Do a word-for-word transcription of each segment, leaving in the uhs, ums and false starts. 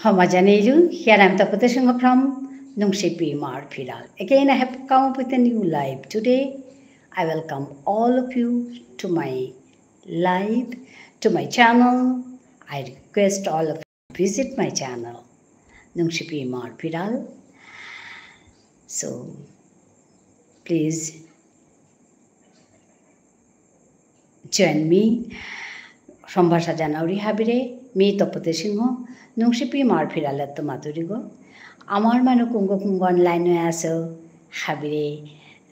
হমা জানেইলু, here I am Tapati Singha from Nungshipi Imar Phiral. Again, I have come up with a new live today. I welcome all of you to my live, to my channel. I request all of you to visit my channel, Nungshipi Imar Phiral. So, please join me. সম্ভাষা জানাউরি হাবিরে, মি তপতি সিংহ, নুংশিপি ইমার ফিরালেত্ত মাতুরিগ। আমার মানু কুঙ্গ কুঙ্গ online এ আসো, হাবিরে,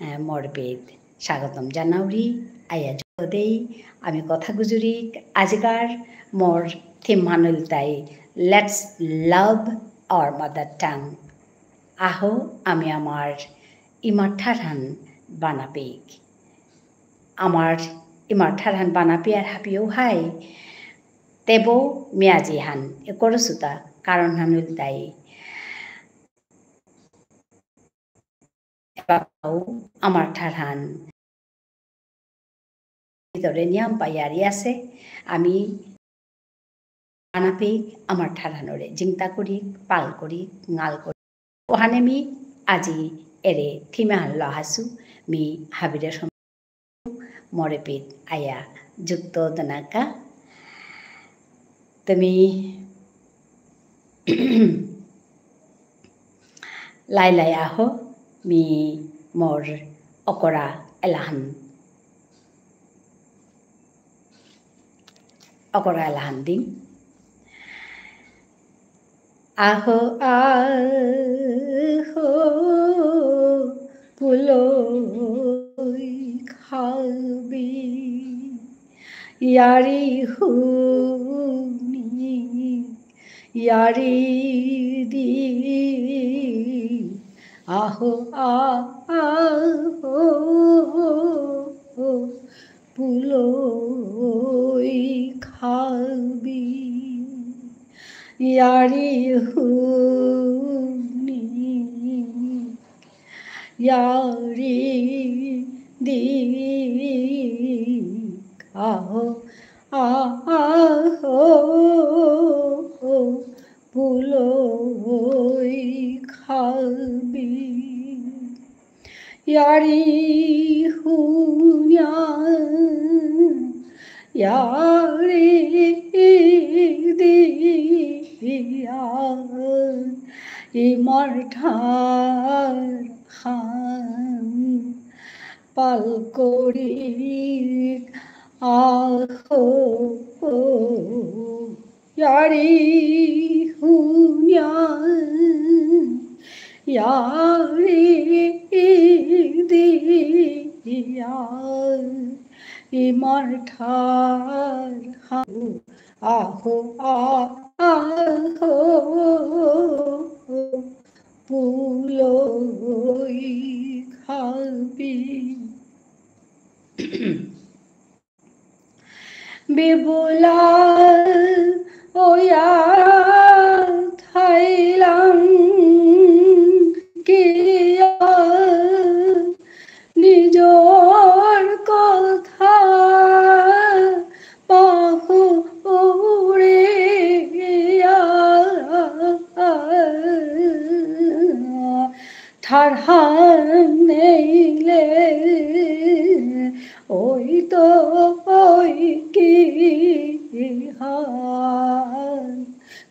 আহ, মোর পেত স্বাগতম জানাউরি, আয়া যোগ দেই, আমি কথা গুজুরি, আজিকার মোর theme হান ইলতাই, Let's love our mother tongue। আহো, আমি আমার ইমার ঠারহান বানাপিক। আমার ইমার ঠারহান বানাপিয়ার হাবিও হাই, তেবো মি আজিহান একরসুতা কারণহান ইলতাই। এবাকাও আমার ঠারহান ভিতরে নিয়াম পাইয়ারি আছে, আমি আনাপেই আমার ঠারহানরে জিংতা করি, পাল করি, ঙাল করি। ওহানে মি আজি এরে theme হান লহাসু, মি হাবিরে সম-, মোরে পিত আয়া যুক্ত দনাকা। তুমি লাই লাই আহো, মি মোর অকরা এলাহান, অকরা এলাহান দিম। আহো, আহো, পুলই খাবি। ইয়ারি হুনি, ইয়ারি দি। আহো, আ-, আহো, পুলই খাবি। ইয়ারি হুনি, ইয়ারি দি। আহো, আহো, পুলই খাবি। ইয়ারি হুনিয়া, ইয়ারি দিয়া, ইমার ঠারহান পাল করিক আহো। ইয়ারি হুনিয়া, ইয়ারি দিয়া, ইমার ঠারহান, আহো, আ-, আহো, পুলই খাবি। বিবুলা ওয়া থাইলাং কিয়া নিজর কথা পাহুরিয়া ঠারহান নেইলে ওই তো ওই কি হান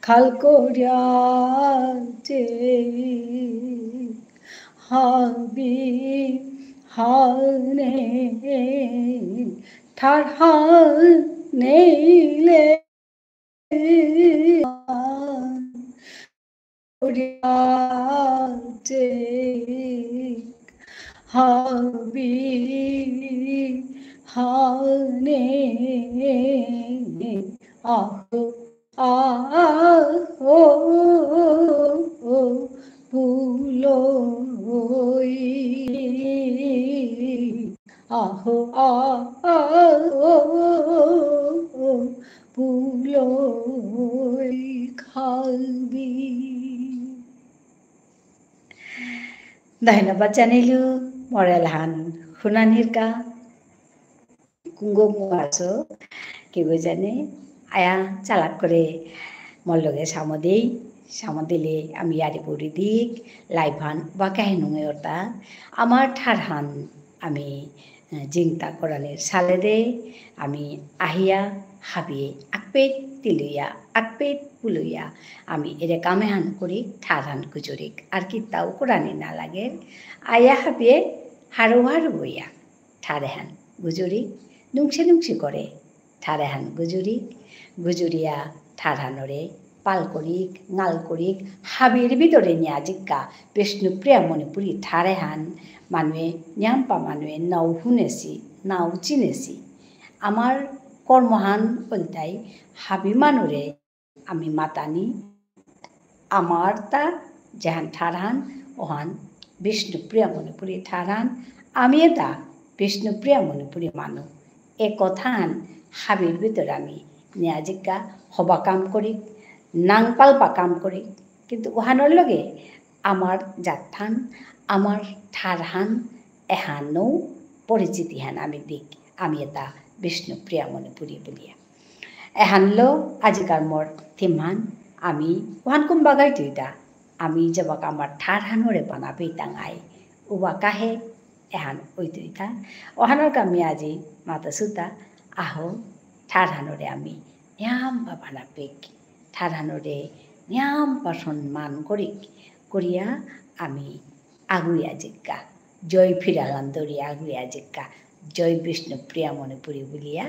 খাল করিয়া যে হাবি হানে ঠারহান নেইলে হাবি হানে আহো আহো পুলই আহো আহো পুলই খাবি। ধন্যবাদ জানাইলু, মোর এলাহান হুনানিরকা। কুঙ্গ কুঙ্গ আসো, কি বুঝানে? আয়া চালাক করে মোর লগে সামদেই, সামদিলে আমি ইয়ারি পরি দিক, live হান বাকাহে নুঙে অর্থাৎ আমার ঠারহান আমি, আহ, জিংতা করানির সালেদে আমি আহিয়া হাবিয়ে আকপেত তিলুইয়া, আকপেত পুলুইয়া আমি এরে কামেহান করি ঠারহান গুজুরিক। আর কিতাও করানি না লাগে। আয়া হাবিয়ে হারু হারু বইয়া ঠারেহান গুজুরি, নুংসে নুংসে করে ঠারেহান গুজুরিক, গুজুরিয়া ঠারহানরে পাল করিক, নাল করিক, হাবির ভিতরে নিয়া জিক্কা বিষ্ণুপ্রিয়া মণিপুরী ঠারেহান মানুয়ে, নিয়াম্পা মানুয়ে নাও হুনেসি, নাও চিনেসি। আমার কর্মহান ইলতাই হাবি মানুরে আমি মাতানি, আমার তা যেহান ঠারহান, ওহান বিষ্ণুপ্রিয়া মণিপুরী ঠারহান, আমি এতা বিষ্ণুপ্রিয়া মণিপুরী মানু। এ কথাহান হাবির ভিতরে আমি নিয়াজিকা হবা কাম করি, নাং পালপা কাম করি। কিন্তু ওহানর লগে আমার জাতহান, আমার ঠারহান, এহানও পরিচিতিহান আমি দিক, আমি এতা বিষ্ণুপ্রিয়া মণিপুরী বুলিয়া। এহানলো আজিকার মোর theme হান, আমি ওহান কুম্বাগাই তুইতা, আমি যেবাকা আমার ঠারহানরে বানা পেইতাঙাই, উবাকাহে এহান ওই তুইতা, ওহানর কামি আজি মাতা সুতা, আহো, ঠারহানরে আমি নিয়াম বানা পেক, ঠারহানরে নিয়াম সম্মান করিক, করিয়া আমি আগুইয়া জিক্কা। জয় ফিরালাম দৌড়ি আগুইয়া জিক্কা। জয় বিষ্ণুপ্রিয়া মণিপুরী বুলিয়া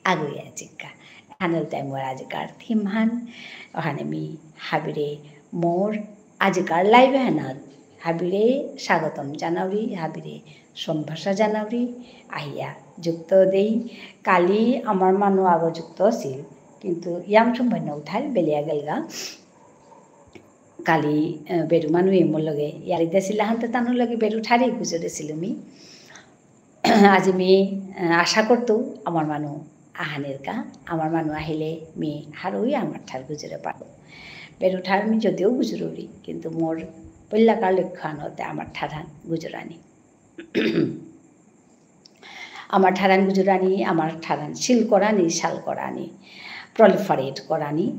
আগুইয়া জিক্কা। এহান ইলতাই মোর আজিকার theme হান। ওহানে মি হাবিরে মোর আজিকার live হানাত হাবিরে স্বাগতম জানাউরি, হাবিরে সম্ভাষা জানাউরি, আহিয়া যুক্ত দেই। কালি আমার মানু আগো যুক্ত আছিল, কিন্তু ইয়াম সময় না উঠাইল, বেলিয়া গেলগা। কালি, আহ, বেরু মানু এমর লগে ইয়ারি দেসিলা হানতে তানুর লগে বেরু ঠারে গুজরেসিলু মি। আজি মি, আহ, আশা করতু আমার মানু আহানির কা, আমার মানু আহিলে মি হারুই আমার ঠার গুজরে পারো। বেরু ঠার মি যদিও গুজরুরি, কিন্তু মোর পল্লাকার লক্ষ্য আনতে আমার ঠারহান গুজরানি। আমার ঠারহান গুজরানি, আমার ঠারহান শিল করানি, শাল করানি, proliferate করানি।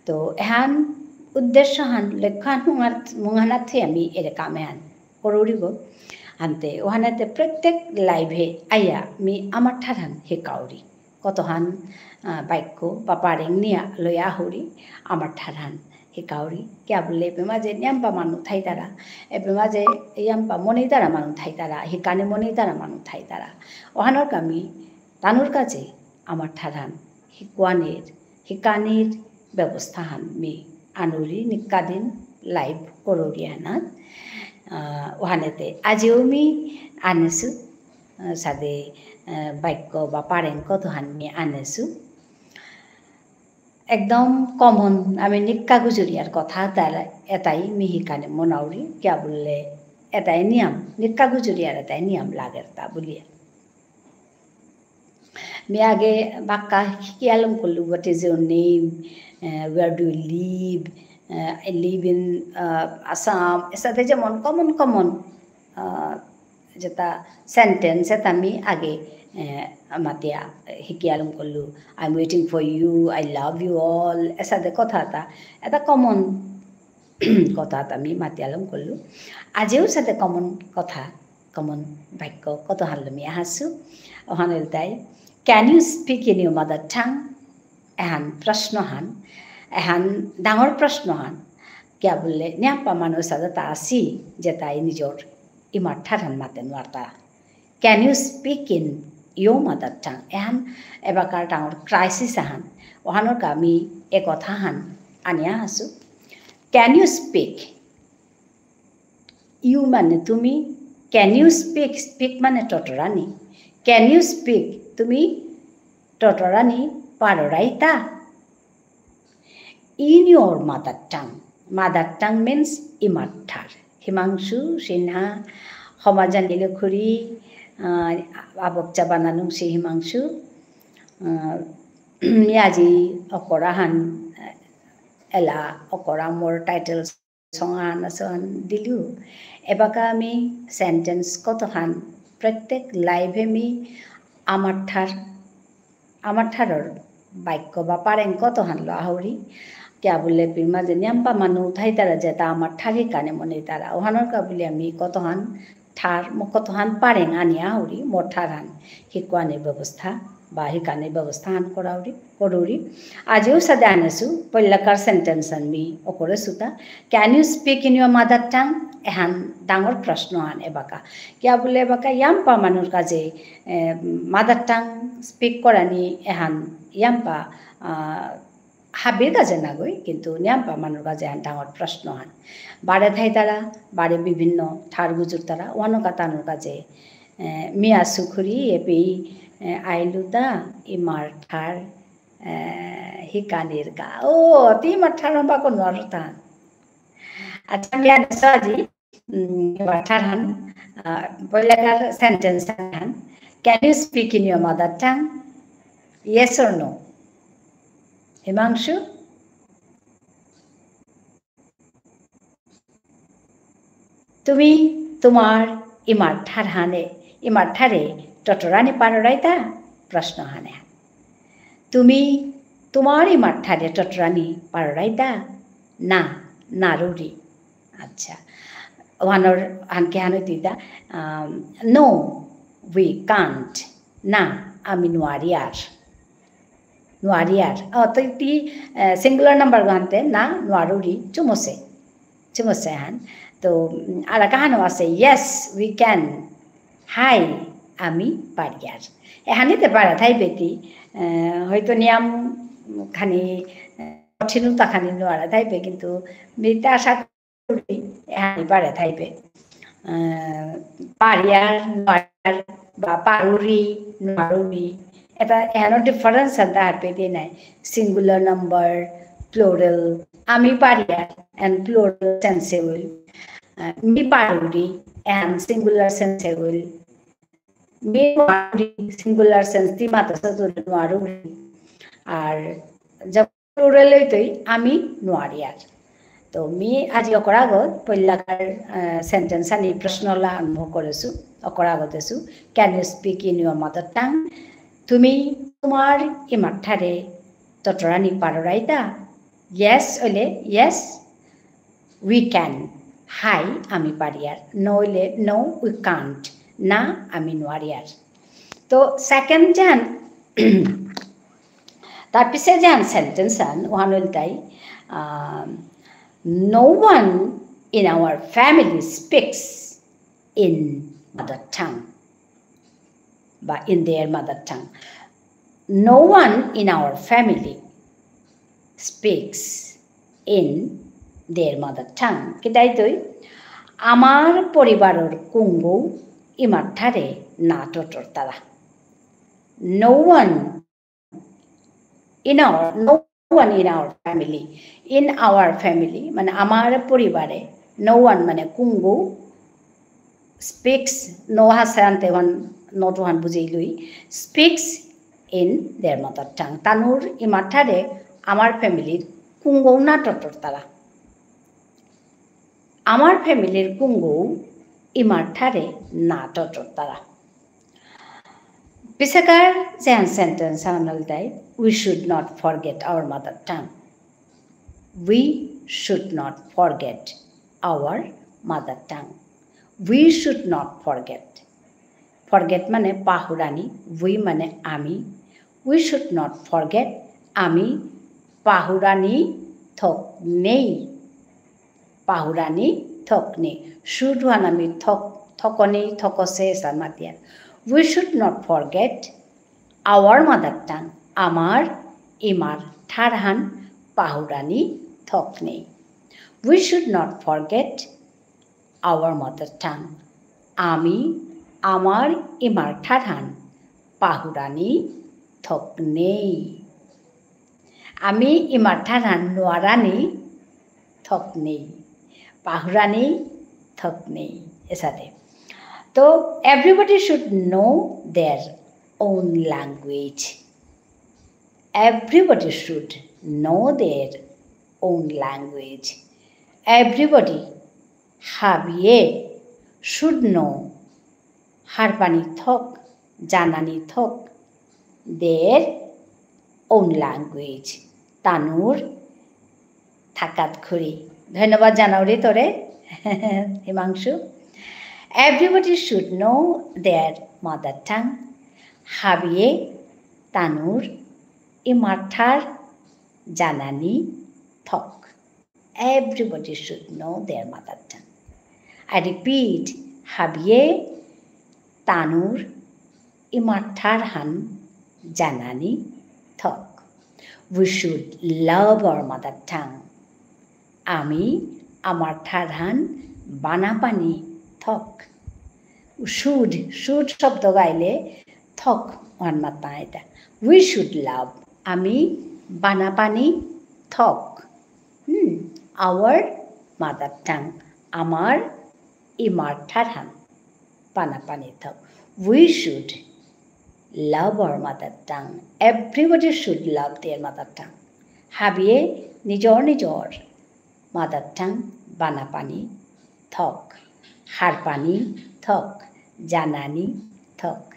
তো এহান উদ্দেশ্যহান, লক্ষ্যহান মুঙার-, মুঙহানাত থই আমি এরে কামেহান করুরিব। আনতে, ওহানাতে প্রত্যেক live এ আইয়া মি আমার ঠারহান হিকাউরি। কতহান, আহ, বাক্য বা পারেং নিয়া লয়া আহুরি, আমার ঠারহান হিকাউরি। কিয়া বুললে, এপে মাঝে নিয়াম্পা মানু থাইতারা, এপে মাঝে ইয়াম্পা মনেইতারা মানু থাইতারা, হিকানি মনেইতারা মানু থাইতারা। ওহানর কামি, তানুর কাছে আমার ঠারহান হিকুয়ানির, হিকানির ব্যবস্থাহান মি আনুরি নিকাদিন live করুরি আনাত। আহ, ওহানেতে আজিও মি আনেসু, আহ, সাদে, আহ, বাক্য বা পারেং কতহান মি আনেসু। একদম common, আমি নিক্কা গুজরিয়ার কথা তার এতাই মি হিকানে মনাউরি, কিয়া বুললে এতাই নিয়ম, নিক্কা গুজরিয়ার এতাই নিয়ম লাগের তা বুলিয়া। মি আগে বাক্কা হিকিয়ালম করলু, what is your name, ah, where do you live, ah, I live in, আহ, Assam, এসাদে যেমন common common, আহ, যেতা sentence এতা আমি আগে, এ, মাতিয়া হিকিয়ালম করলু, "I'm waiting for you, I love you all", এসাদে কথা এতা, এতা common কথা এতা আমি মাতিয়ালম করলু। আজিও সাদে common কথা, common বাক্য কতহান লমি আহাসু, ওহান ইলতাই, "Can you speak in your mother tongue?" এহান প্রশ্নহান, এহান ডাঙর প্রশ্নহান। কিয়া বুললে, নিয়াম্পা মানু সাদে তা আসি, যেতাই নিজর ইমার ঠারহান মাতে নুয়ারতা। Can you speak in your mother tongue? এহান এবাকার ডাঙর crisis আহান। ওহানর কা মি এ কথাহান আনিয়া আসু। Can you speak? You মানে তুমি। Can you speak? Speak মানে টটরানি। Can you speak? তুমি টটরানি পাররাইতা? In your mother tongue. Mother tongue means ইমার ঠার। হিমাংশু সিনহা, সমাজা নীলখুরি, আহ, আবক চাবানা নুংসি হিমাংশু, আহ, মি আজি অকরাহান, এলা অকরা মোর title song আহান আসহান দিলু। এবাকা আমি sentence কতহান প্রত্যেক live এ মি আমার ঠার, আমার ঠারর বাক্য বা পারেং কতহান লো আহুরি। কিয়া বুলে পির মাঝে নিয়াম্পা মানু থাইতারা যেতা আমার ঠার হিকানি মনেইতারা। ওহানর কা বুলে আমি কতহান ঠার, ম-, কতহান পারেং আনি আহুরি, মোর ঠারহান হিকুয়ানির ব্যবস্থা বা হিকানির ব্যবস্থাহান করাউরি, করুরি। আজিও সাদে আনেসু, পয়লাকার sentence আন মি অকরেসুতা। Can you speak in your mother tongue? এহান ডাঙর প্রশ্ন আন এবাকা। কিয়া বুলে এবাকা ইয়াম্পা মানুর কাজে, এ, mother tongue speak করানি এহান ইয়াম্পা, আ, হাবির কাজে নাগই, কিন্তু নিয়াম্পা মানুর কাজে এহান ডাঙর প্রশ্ন আন। বারে থাইতারা, বারে বিভিন্ন ঠার গুজুরতারা, ওয়ানো কাতানুর কাজে, এ, মিয়া সুখুরি, এপেই, এ, আইলুতা, ইমার ঠার, এ, হিকানির কা। ও, তি ইমার ঠার হবা কোনো অরতান। আচ্ছা, মিয়া নেসাজি, উম, বাটার হান, আ, পয়লাকার sentence হান। Can you speak in your mother tongue? Yes or no? Himanshu? তুমি তোমার ইমার ঠারহানে, ইমার ঠারে টটরানি পাররাইতা? প্রশ্ন হানে। তুমি তোমার ইমার ঠারে টটরানি পাররাইতা? না, নারুরি। আচ্ছা। ওহানর হানকে হানো দিতা, আম, no, we can't. না, আমি নুয়ারিয়ার। নুয়ারিয়ার। অ, তো তি, এ, singular number গহানতে না, নুয়ারুরি, চুমসে। চুমসে হান। তো, উম, আর কাহানো আছে, yes, we can. হাই, আমি পারিয়ার। এহানিতে পারা থাইবে তি, এ, হয়তো নিয়াম খানি, এ, কঠিনতা খানি নুয়ারা থাইবে, কিন্তু মিতা আশা এহানি পারে থাইবে। আহ, পারিয়ার, নুয়ারিয়ার, বা পারুরি, নুয়ারুরি। এটা এহানর difference আনতে হারপেদি নাই। Singular number, plural, আমি পারিয়ার, and plural sense এ will। আহ, মি পারুরি, and singular sense A will। Me নুয়ারুরি, singular sense তি মাতাসা তো নুয়ারুরি। আর যখন plural হইতই আমি নুয়ারিয়ার। তো মি আজি অকরাগত পয়লাকার, আহ, sentence আনি প্রশ্নলা আরম্ভ করেসু, অকরাগত এসু, can you speak in your mother tongue? তুমি তোমার ইমার ঠারে টটরানি পাররাইতা? Yes হইলে yes, we can, হাই, আমি পারিয়ার। No হইলে no, we can't, না, আমি নুয়ারিয়ার। তো second যেহান, তার পিছে যেহান sentence আন, ওহান হইল তাই, আম, no one in our family speaks in mother tongue বা in their mother tongue. No one in our family speaks in their mother tongue. কিতাইতই আমার পরিবারর কুঙ্গু ইমার ঠারে না টটরতারা। No one in our, no one in our family, in our family, মানে আমার পরিবারে, no one মানে কুঙ্গু, speaks, no হাসে আনতে ওহান, not ওহান বুঝেইলুই, speaks in their mother tongue. তানুর ইমার ঠারে আমার family-র কুঙ্গু না টটরতারা। আমার family-র কুঙ্গু ইমার ঠারে না টটরতারা। পিছেকার যেহান sentence আন হইল তাই, we should not forget our mother tongue. We should not forget our mother tongue. We should not forget. Forget মানে পাহুরানি, we মানে আমি। We should not forget, আমি পাহুরানি থক নেই। পাহুরানি থক নেই। Should ওহান আমি থক, থকনি, থকসে এসার মাতিয়ার। We should not forget our mother tongue. আমার ইমার ঠারহান পাহুরানি থক নেই। We should not forget our mother tongue. আমি আমার ইমার ঠারহান পাহুরানি থক নেই। আমি ইমার ঠারহান নুয়ারানি থক নেই। পাহুরানি থক নেই। এসাদে। তো, everybody should know their own language. Everybody should know their own language. Everybody, হাবিয়ে, should know, হারপানি থক, জানানি থক, their own language. তানুর থাকাত খুরি। ধন্যবাদ জানাউরি তোরে, Himanshu. Everybody should know their mother tongue. হাবিয়ে তানুর ইমার ঠার জানানি থক। Everybody should know their mother tongue. I repeat, হাবিয়ে তানুর ইমার ঠারহান জানানি থক। We should love our mother tongue. আমি আমার ঠারহান বানাপানি থক। Should, should শব্দ গাইলে থক ওহান মাতা এটা। We should love. আমি বানাপানি থক। হুম, our mother tongue. আমার ইমার ঠারহান বানাপানি থক। We should love our mother tongue. Everybody should love their mother tongue. হাবিয়ে নিজর নিজর mother tongue বানাপানি থক, হারপানি থক, জানানি থক।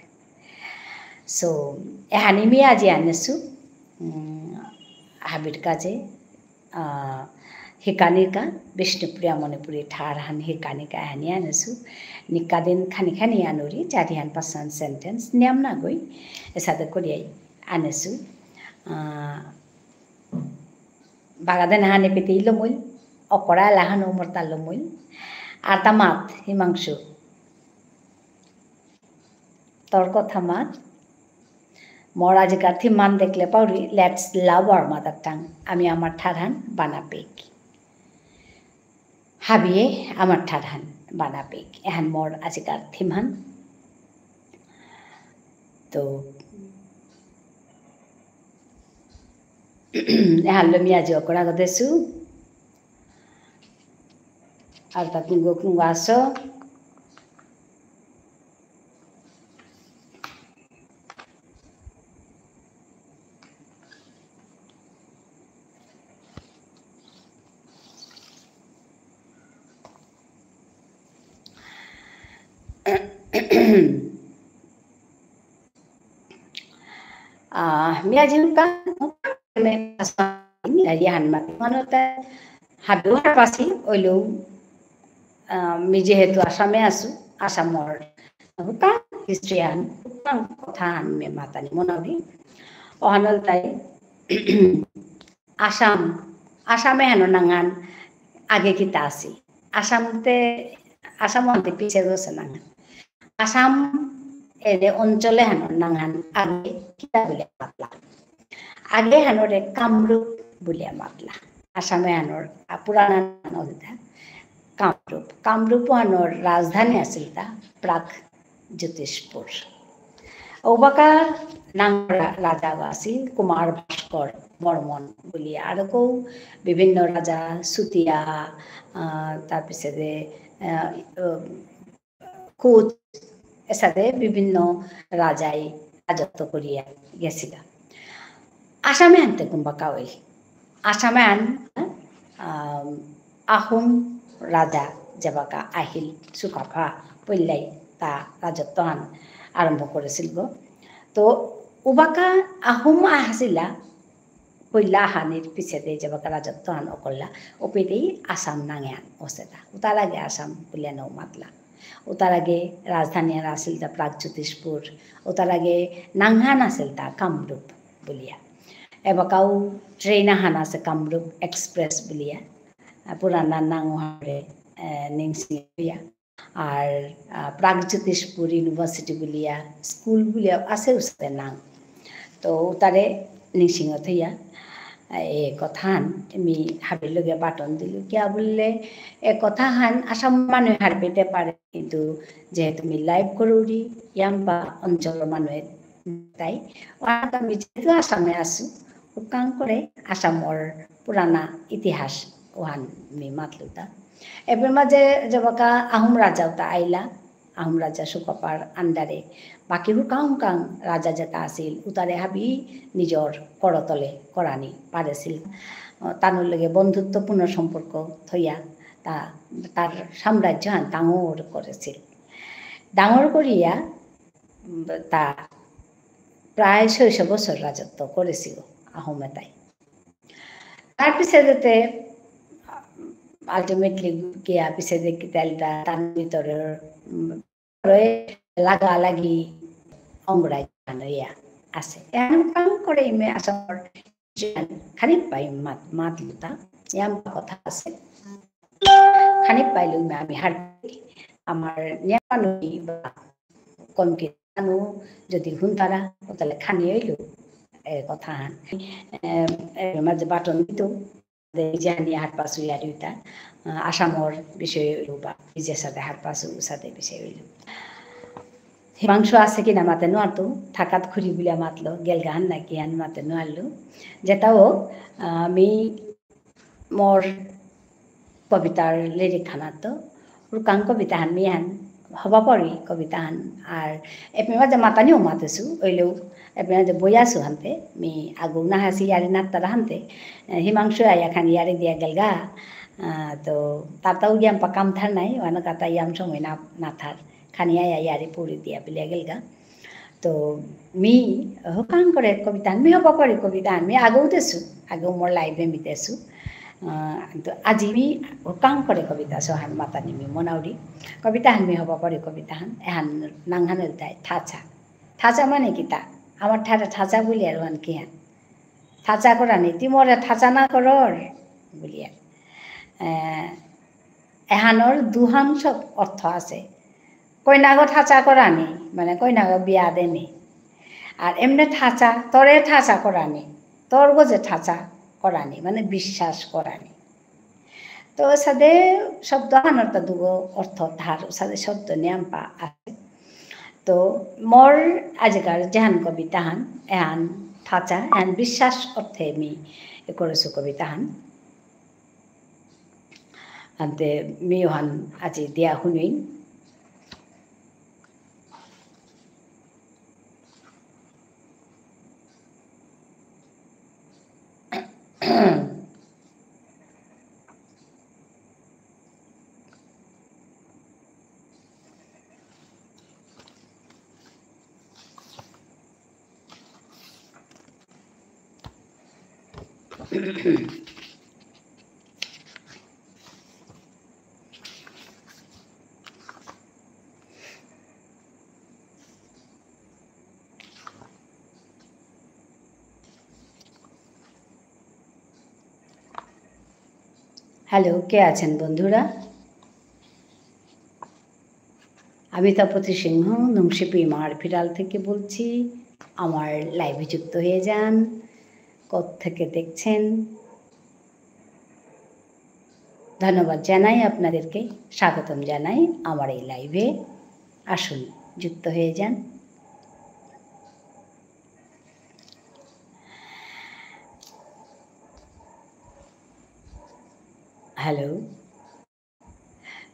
So, এহানি মি আজি আনেসু, উম, হাবির কাজে, আহ, হিকানিকা, বিষ্ণুপ্রিয়া মণিপুরী ঠারহান হিকানিকা এহানি আনেসু। নিকাদিন খানি খানি আনুরি, চারিহান পাঁচহান sentence, নিয়াম নাগই, এসাদে করিয়াই আনেসু। আহ, বাগাদেন হানি পিতি লমুইল, অকরা লাহান উমরতা লমুইল। আরতা মাত, হিমাংশু। তোর কথা মাত। মোর আজিকার theme হান দেখলে Pauri, let's love our mother tongue. আমি আমার ঠারহান বানাপেক। হাবিয়ে আমার ঠারহান বানাপেক। এহান মোর আজিকার theme হান। তো, এহান লমি আজি অকরা গদেসু। আরতা কুঙগ কুঙগ আসো। আহ, মিয়া জিনুকা, মিয়া ইয়াহান মাতি, মানে তা হাবিও হারপাসি, অইলেও, আহ, মি যেহেতু আসামে আসু, আসামর হুকা history হান, হুকা কথা হান মি মাতানি মনাউরি। অহানল তাই, আসাম, আসাম এহানর নাঙহান আগে কিতা আসি? আসামতে, আসাম অহানতে পিছে গেসে নাঙহান। আসাম এরে অঞ্চল এহানর নাঙহান আগে কিতা বুলিয়া মাতলা? আগে এহানরে কামরূপ বুলিয়া মাতলা। আসাম এহানর, আ, পুরানা নাঙ অইলতা কামরূপ। কামরূপ অহানর রাজধানী আসিলতা প্রাগ জ্যোতিষপুর। ঔবাকা নাঙ রা-, রাজা আসিল কুমার ভাস্কর বর্মন বুলিয়া, আরকৌ বিভিন্ন রাজা, চুতীয়া, আহ, তার পিছেদে, আহ, কোচ, এসাদে বিভিন্ন রাজাই রাজত্ব করিয়া গেসিলা। আসাম এহানতে কুম্বাকা অইল। আসাম এহান, আহ, আহোম রাজা যেবাকা আহিল, চুকাফা পইলাই তা রাজত্বহান আরম্ভ করেসিলগ। তো, উবাকা আহোম আহাসিলা, পইলা আহানির পিছেদে যেবাকা রাজত্বহান অকরলা, অপেইতেই আসাম নাঙহান অসেতা। উতার আগে আসাম বুলিয়া নৌ মাতলা। উতার আগে রাজধানী আর আসিলতা প্রাগজ্যোতিষপুর। উতার আগে নাঙহান আসিলতা কামরূপ বুলিয়া। এবাকাউ ট্রেন আহান আসে কামরূপ এক্সপ্রেস বুলিয়া। আহ, পুরানা নাঙ অহানরে, আহ, নিংসিং অয়া। আর, আহ, প্রাগজ্যোতিষপুর ইউনিভার্সিটি বুলিয়া, স্কুল বুলিয়া আসে উসাদে নাঙ। তো উতারে নিংসিং অয়া থইয়া, আহ, এ কথাহান মি হাবির লগে বাটন দিলু। কিয়া বুললে, এ কথাহান আসাম মানু হারপেতে পারে, কিন্তু যেহেতু মি live করুরি, ইয়াম্বা অঞ্চলর মানু তাই, অহানাত মি যেহেতু আসামে আসু, হুকাং করে আসামর পুরানা ইতিহাস অহান মি মাতলুতা। এপের মাঝে যেবাকা আহোম রাজা উতা আইলা, আহোম রাজা চুকাফার under এ, বাকি হুকাং হুকাং রাজা যেতা আসিল, উতারে হাবি নিজর করতলে করানি পারেসিল। আহ, তানুর লগে বন্ধুত্বপূর্ণ সম্পর্ক থইয়া তা, তার সাম্রাজ্যহান ডাঙর করেসিল। ডাঙর করিয়া, উম, তা প্রায় ছয়শ বছর রাজত্ব করেসিল। আহোম এতাই। তার পিছে যেতে ultimately গিয়া পিছে যে কিতালতা তার ভিতরে, উম, লাগা লাগি অঙ্গরাই জানো ইয়া আছে। এমন কাম করে ইমে আসামর খানি পাই মাত, মাত লুতা, ইয়াম কথা আছে। খানি পাইলু ইমে আমি হার আমার নিয়ামানুই বা কম কি জানো যদি হুনতারা, ও তাহলে খানি হইল এ কথা হান। এ, এ, মাঝে বাটন দিত, জানি হারপাসু ইয়ারিতা, আহ, আসামর বিষয় হইল বা বিজের সাথে হারপাসু সাথে বিষয় হইল। হিমাংশু আছে কি না মাতে নোয়ারতো, থাকাত খুরি বুলিয়া মাতলো, গেলগাহান নাকি হান মাতে নোয়ারলো। যেটাও, আহ, আমি মোর কবিতার lyric হানাতো, রুকাং কবিতা হান মি হান, হবা পরি কবিতা হান, আর এপে মাঝে মাতানিও মাতেসু, ওইলেও এপে মাঝে বইয়াসু হানতে, মি আগু না হাসি ইয়ারি নাত্তারা হানতে, এ, হিমাংশু আয়া খানি ইয়ারি দিয়া গেলগা, আহ, তো তাতাও ইয়াম পা কাম থার নাই, ওয়ানো কাতা ইয়াম সময় না, না থার, খানি আয়া ইয়ারি পুরি দিয়া বিলিয়া গেলগা। তো মি হুকাং করে কবিতা, মি হবা পরি কবিতা, মি আগেও দেসু, আগেও মোর live এ মি দেসু। আহ, তো আজি মি হুকাং করে কবিতা সহান মাতানি মি মনাউরি। কবিতা হান মি হবা পরি কবিতা হান, এহান নাং হান ইলতাই থাচা। থাচা মানে কিতা? আমার ঠারে থাচা বুলিয়ার ওহান কিহান? থাচা করানি, তি মোরে থাচা না করর বুলিয়ার। আহ, এহানর দুহান সব অর্থ আছে। কইনাগো থাচা করানি, মানে কইনাগো বিয়া দেনি। আর এমনে থাচা, তরে থাচা করানি, তোর গজে থাচা করানি, মানে বিশ্বাস করানি। তো সাদে শব্দ হানর তা দুগো অর্থ থার, সাদে শব্দ নিয়াম পা আছে। তো মোর আজিকার যেহান কবিতা হান, এহান থাচা, এহান বিশ্বাস অর্থে মি এ করেসু কবিতা হান। আনতে মিওহান আজি দিয়া হুনুইন। হ্যালো, কে আছেন বন্ধুরা? আমি তপতি সিংহ, নুংশিপি ইমার ফিরাল থেকে বলছি। আমার live এ যুক্ত হয়ে যান। কোত্থেকে দেখছেন? ধন্যবাদ জানাই আপনাদেরকে, স্বাগতম জানাই আমার এই live এ। আসুন, যুক্ত হয়ে যান। হ্যালো।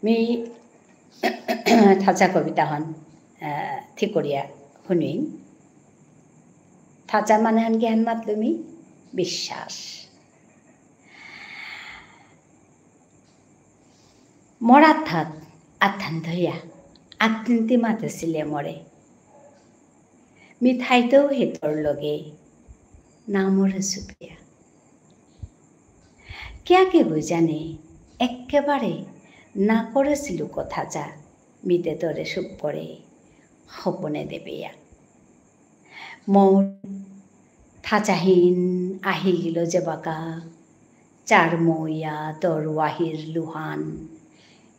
মি থাচা কবিতা হন, আহ, থিকরিয়া হুনুইন। থাচা মানে হান কিহান মাতলু মি? বিশ্বাস। মোর আথাত আথান ধরিয়া আতদিন তি মাতেসিলে মোরে। মি থাইতেও হে তোর লগে, না মোরে সুপিয়া। কিয়া কে বুঝানি, একেবারে না করেসিলু কথা যা, মিতে তোরে সুপ করে হপনে দেবেয়া। মোর থাচাহীন আহিল যেবাকা, চার মইয়া তোর ওয়াহির লুহান,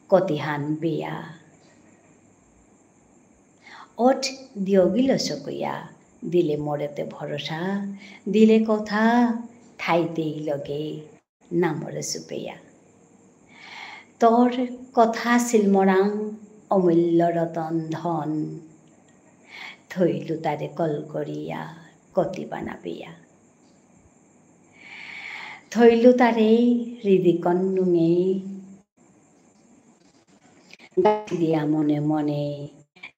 কতিহান বেয়া। ওঠ দিয়গিল সকইয়া, দিলে মোরেতে ভরসা, দিলে কথা, থাইতেই লগে, না মোরে সুপেয়া। তোর কথা আছিল মোরাং অমূল্য রতন ধন, থইলু তারে কল করিয়া, কতি বানাবিয়া। থইলু তারে হৃদিকন নুঙে, গাঁথি দিয়া মনে মনে,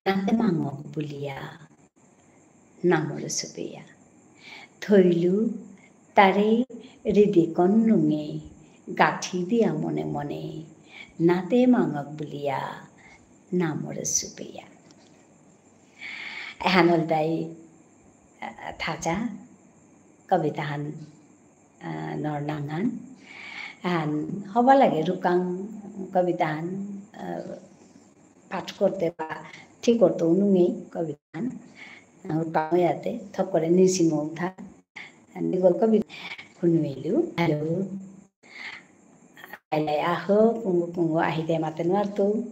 নাতে মাঙক বুলিয়া, না মোরে সুপেয়া। থইলু তারে হৃদিকন নুঙে, গাঁথি দিয়া মনে মনে, নাতে মাঙক বুলিয়া, না মোরে সুপেয়া। এহান ইলতাই, আহ, থাচা। কবিতাহান, আহ, নর নাঙহান। আহান হবা লাগে রুকাং কবিতাহান, আহ, পাঠ করতে বা ঠিক করতে উনুঙেই কবিতাহান। আহ, পাওয়াতে থক করে নিসিমো উঠা। নিগল কবি খুনুইলু। হ্যালো। আইলাই আহো, কুঙগ কুঙগ আহিতে মাতে নুয়ারতু।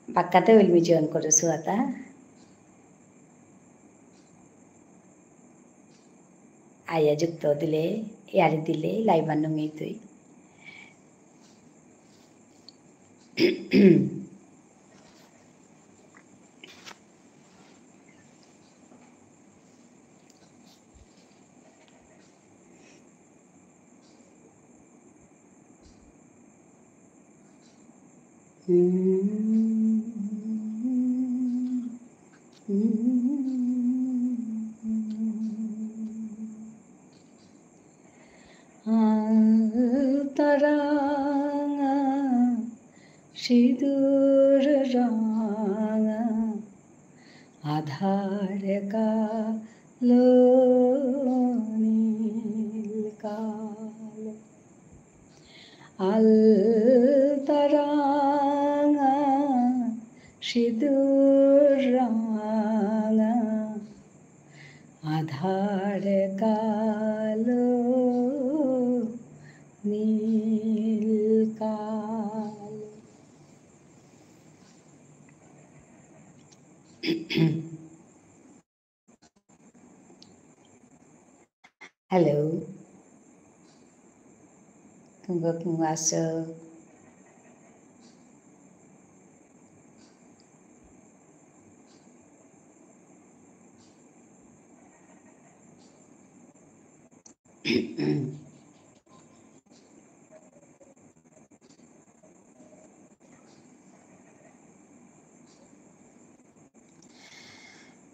বাক্কাতে উইলমি join করেসু আতা। আয়া যুক্ত দিলে, য়ারি দিলে, live আনুঙেই তুই। আলতা রাঙা, সিঁদুর রাঙা, আধার কালো নীল কালো। আলতা রাঙা, সিঁদুর রাঙা, আধার কালো নীল কালো। হ্যালো। কুঙগ কুঙগ আসো।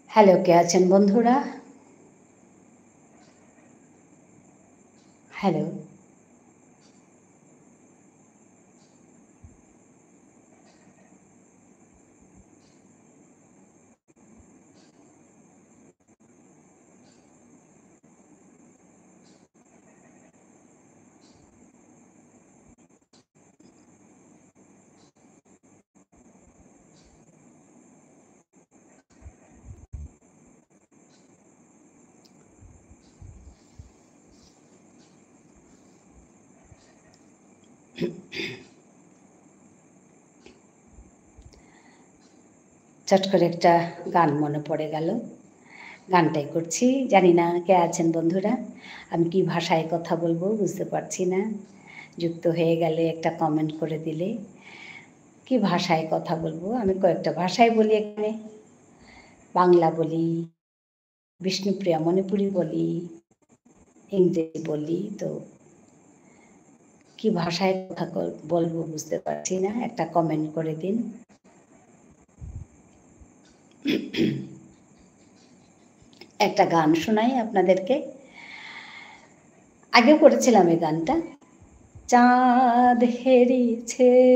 হ্যালো, কে আছেন বন্ধুরা? হ্যালো। চট করে একটা গান মনে পড়ে গেল, গানটাই করছি। জানি না কে আছেন বন্ধুরা, আমি কি ভাষায় কথা বলবো বুঝতে পারছি না। যুক্ত হয়ে গেলে একটা comment করে দিলে। কি ভাষায় কথা বলবো? আমি কয়েকটা ভাষায় বলি এখানে। বাংলা বলি, বিষ্ণুপ্রিয়া মণিপুরী বলি, ইংরেজি বলি, তো কি ভাষায় কথা কল-, বলবো বুঝতে পারছি না, একটা comment করে দিন। একটা গান শোনাই আপনাদেরকে। আগেও করেছিলাম এই গানটা। চাঁদ হেরিছে,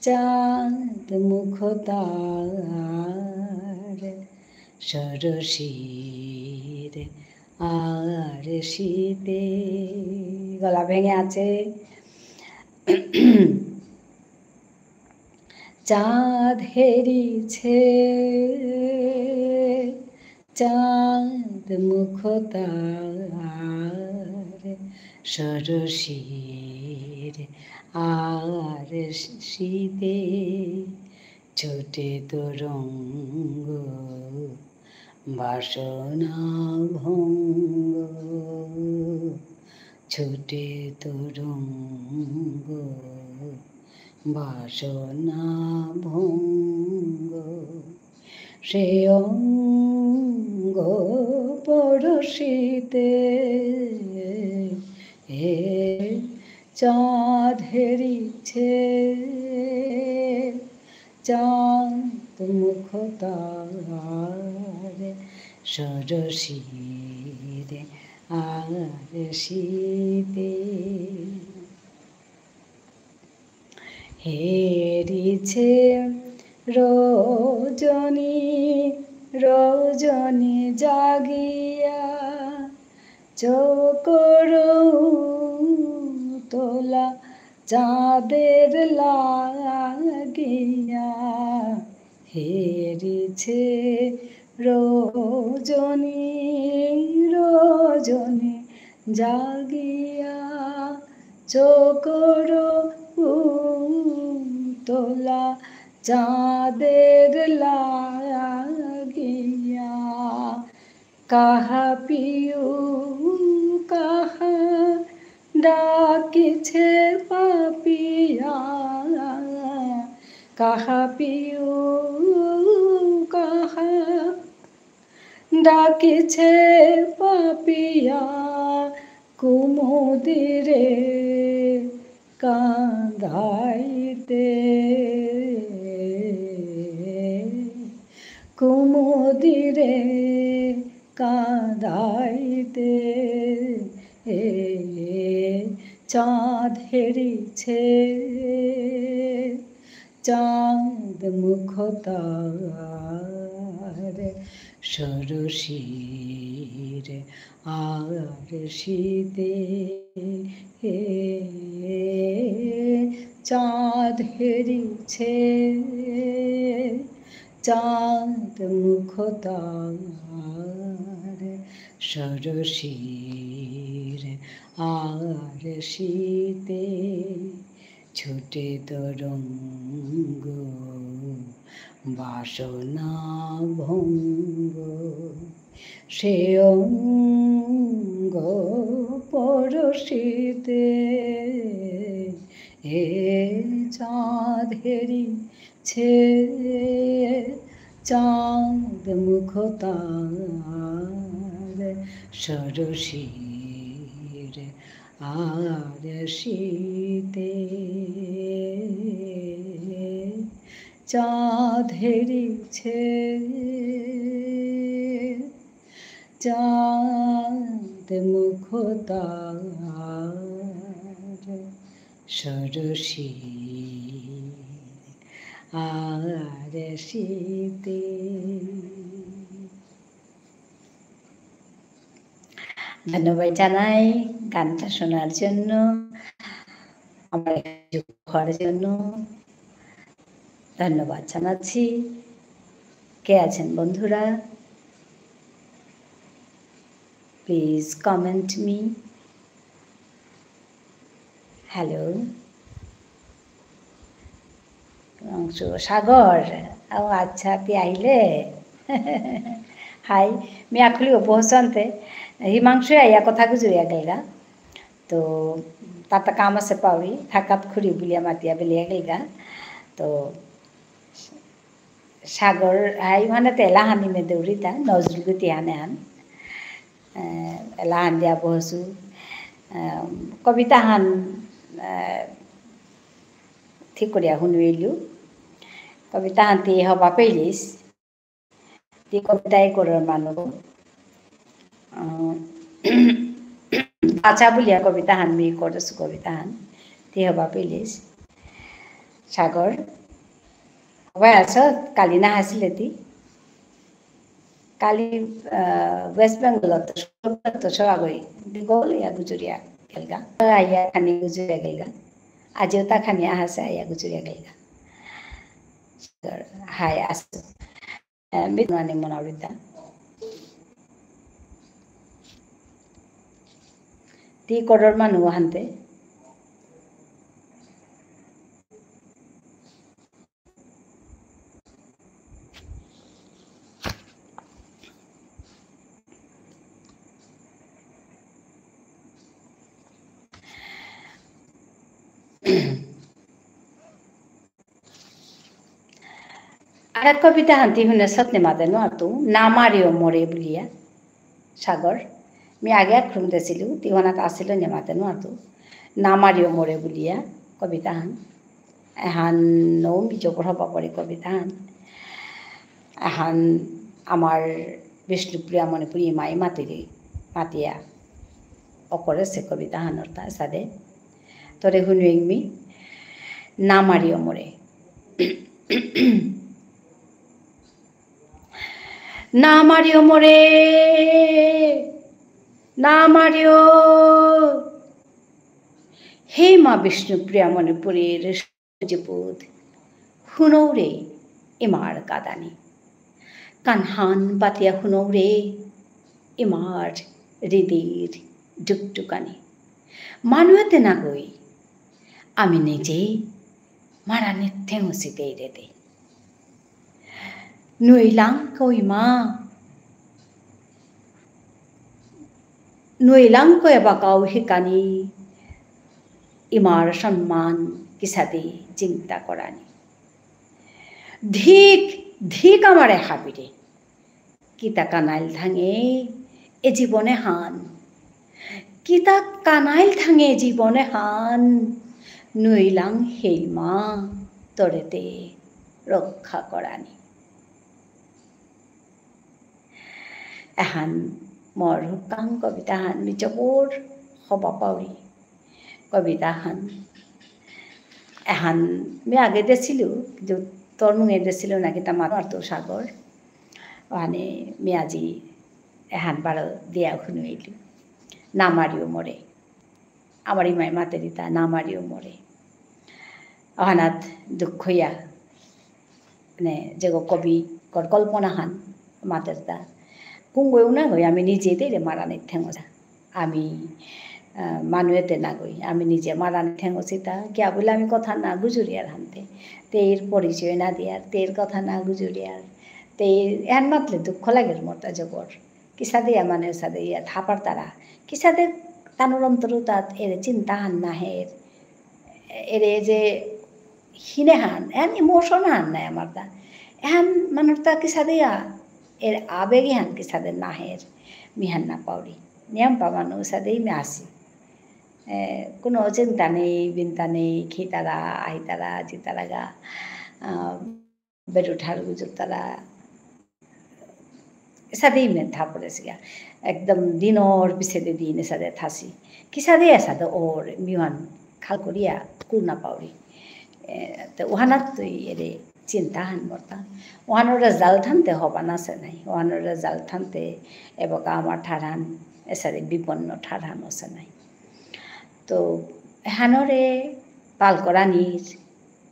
চাঁদ মুখ তার, ষোড়শীর আরশিতে। গলা ভেঙে আছে। চাঁদ হেরিছে, চাঁদ মুখ তার, ষোড়শীর আরশিতে। ছুটে তরঙ্গ বাসনা ভঙ্গ, ছুটে তরঙ্গ বাসনা ভঙ্গ। সে অঙ্গ পরশিতে চাঁদ হেরিছে, চাঁদ মুখ তার, ষোড়শীর আরশিতে। হেরিছে রজনী রজনী জাগিয়া, চকর তোলা চাঁদের লাগিয়া, হেরিছে রজনী, রজনী জাগিয়া, চকর তোলা চাঁদের লাগিয়া। কাহা পিউ কাহা ডাকিছে পাপিয়া, কাহা পিউ কাহা ডাকিছে পাপিয়া, কুমুদিরে কাঁদাইতে, কুমুদিরে কাঁদাইতে। চাঁদ হেরিছে চাঁদ মুখ তার, ষোড়শীর আরশিতে। চাঁদ হেরিছে চাঁদ মুখ তার, ষোড়শীর আরশিতে। ছুটে তরঙ্গ বাসনা ভঙ্গ, সে অঙ্গ পরশিতে। এ চাঁদ হেরিছে চাঁদ মুখ তার, ষোড়শীর আরশিতে। চাঁদ হেরিছে চাঁদ মুখ তার, ষোড়শীর আরশিতে। ধন্যবাদ জানাই গানটা শোনার জন্য, আমার যুক্ত হওয়ার জন্য ধন্যবাদ জানাচ্ছি। কে আছেন বন্ধুরা? Please comment me. Hello. Himanshu, সাগর, ও আচ্ছা, তি আহিলে। হাই, মি আখুলি উপহসন্তে। হিমাংশু আইয়া কথা গুজুরিয়া গেলগা। তো, তাতা কাম আছে পাউরি, থাকাত খুরি বুলিয়া মাতিয়া বেলিয়া গেলগা। তো, সাগর, হাই মানে তেলা হানি মে দৌড়িতা, নজরুল গীতি হানে হান। এ, এলা হান দিয়া বহসু। এ, কবিতা হান, এ, ঠিক করিয়া হুনুইলু। কবিতা হান তি হবা পেলিস। তি কবিতাই করর মানু। আহ, বাচা বুলিয়া কবিতা হান মি করসু কবিতা হান। তি হবা পেলিস। সাগর। হবাই আছ? কালি না হাসিলে তি? কালি, আহ, West Bengal তো, তো সব আগই। দীঘল ইয়া গুজুরিয়া গেলগা। আইয়া খানি গুজুরিয়া গেলগা। আজিও তা খানি আহাসে আইয়া গুজুরিয়া গেলগা। হাই আসু। এ, বিদ্বানে মনাউরিতা। তি করর মানু হানতে। আর এক কবিতা হান তি হুনে সতনে মাতে নুয়ারতু, না মারিও মোরে বুলিয়া, সাগর। মি আগে এক রুম দেসিলু, তি হনাত আসিল নে মাতে নুয়ারতু। না মারিও মোরে বুলিয়া, কবিতা হান। এহান নৌ মি জবর হবা পরে কবিতা হান। এহান আমার বিষ্ণুপ্রিয়া মণিপুরী মাই মাতিলি, মাতিয়া। অকরেসে কবিতা হানর তা সাদে। তরে হুনুইং মি, না মারিও মোরে। না মারিও মোরে, না মারিও। হে মা বিষ্ণুপ্রিয়া মণিপুরীর সুরজিপুত, হুনৌরে ইমার কাদানি। কানহান পাতিয়া হুনৌরে ইমার হৃদির ডুকডুকানি। মানুয়েতে নাগই, আমি নিজেই মারা নিত্যেং উচিতে রেতে। নুইলাং কই মা, নুইলাং কই বাকাও হিকানি, ইমার সম্মান কিসাদে চিন্তা করানি। ধিক, ধিক আমারে হাবিরে। কিতা কানাইল থাঙে এ জীবনে হান। কিতা কানাইল থাঙে জীবনে হান। নুইলাং হেইমা তরেতে রক্ষা করানি। এহান মোর হুকাং কবিতাহান মি জবর হবা পাউরি। কবিতাহান। এহান মি আগে দেসিলু, কিন্তু তোর মুঙে দেসিলু না কিতা মাত মারতো সাগর। ওহানে মি আজি এহান বারো দিয়া হুনুইলু। না মারিও মোরে। আমার ইমাই মাতে দিতা, না মারিও মোরে। ওহানাত দুঃখ ইয়া। মানে, যেগো কবি কর কল্পনা হান মাতেরতা। কুঙ্গই উনা গই, আমি নিজে তেরে মারানি ঠেঙ্গসা। আমি, আহ, মানুয়েতে না গই, আমি নিজে মারানি ঠেঙ্গসিতা। কিয়া বুলে আমি কথা না গুজুরিয়ার হানতে। তের পরিচয় না দিয়ার, তের কথা না গুজুরিয়ার। তের এহান মাতলে দুঃখ লাগের মোরতা জবর। কিসাদে ইয়া মানে সাদে ইয়া থাপার তারা। কিসাদে তানুর অন্তরতাত এরে চিন্তা হান না হের। এরে যে হিনে হান, এহান emotion হান নাই আমার তা। এহান মানুর তা কিসাদে ইয়া, এর আবেগী হান কিসাদে না হের। মিহান না পাউরি। নিয়াম পা মানু সাদে মি আসি। এ, কোনো চিন্তা নেই, বিন্তা নেই, খেতারা, আইতারা, জিতারা গা। আহ, বেরুঠার গুজরতারা, এসাদেই মে থা পড়েসিগা। একদম দিনর পিছেদে দিন এসাদে থাসি। কিসাদে এসাদে ওর মিহান খাল করিয়া কুল না পাউরি। এ, তে ওহানাত তুই এরে চিন্তা হান মরতা। ওহানর result হানতে হবা না সে নাই। ওহানর result হানতে এবাকা আমার ঠারহান এসাদে বিপন্ন ঠারহান অসে নাই। তো এহানরে পাল করানির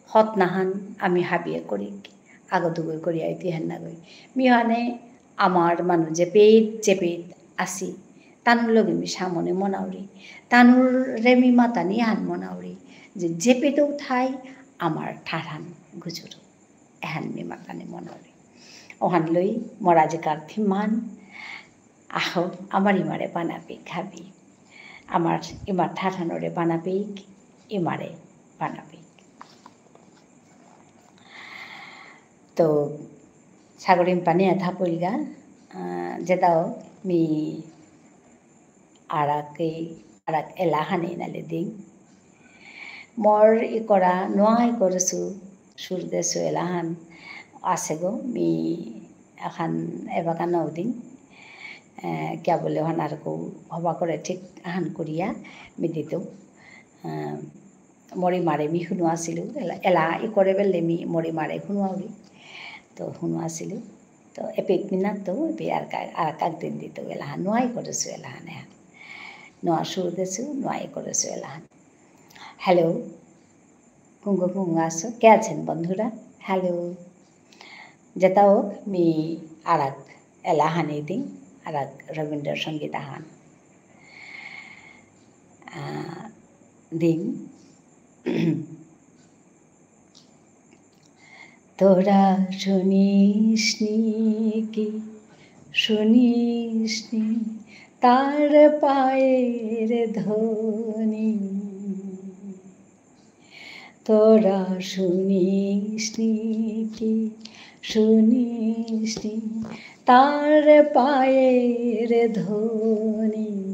হতনাহান আমি হাবিয়ে করিক, আগো দুগই করিয়া ইতি হেন নাগই। মিহানে আমার মানু যেপেত যেপেত আসি, তানুর লগে মি সামনে মনাউরি, তানুরে মি মাতানি হান মনাউরি, যে যেপেতও থাই আমার ঠারহান গুজুরু, এহান মি মাতানি মনাউরি। ওহান লই মোর আজিকার theme হান, আহো, আমার ইমারে বানাপিক হাবি। আমার ইমার ঠারহানরে বানাপিক, ইমারে বানাপিক। তো, সাগরিম পানি আধা পইলগা, আহ, যেতাও মি আরাকে, আরাক এলাহানি নালে দিং। মোর ইকরা নোয়া ইকরেসু সুরদেসু এলাহান আসেগো, মি আহান এবাকা নাউদিং। এ, কিয়া বুলে ওহান আরাকো হবা করে ঠিক আহান করিয়া মি দিতৌ। এ, মোর ইমারে মি হুনুয়াসিলু, এলা, এলা ইকরে বেলে মি মোর ইমারে হুনুয়াউরি। তো হুনুয়াসিলু। তো এপেইত মি নাতৌ, এপেই আরাক, আরাক দিন দিতৌ এলাহান, নোয়া ইকরেসু এলাহান এহান। নোয়া সুরদেসু, নোয়া ইকরেসু এলাহান। Hello, কুঙ্গ কুঙ্গ আসো, কে আছেন বন্ধুরা? Hello. যেতাও মি আরাক এলাহানি দিং, আরাক রবীন্দ্রসঙ্গীত আহান। আহ, দিং। তোরা শুনিসনি কি, শুনিসনি তার পায়ের ধ্বনি? তোরা শুনিসনি কি, শুনিসনি তার পায়ের ধ্বনি?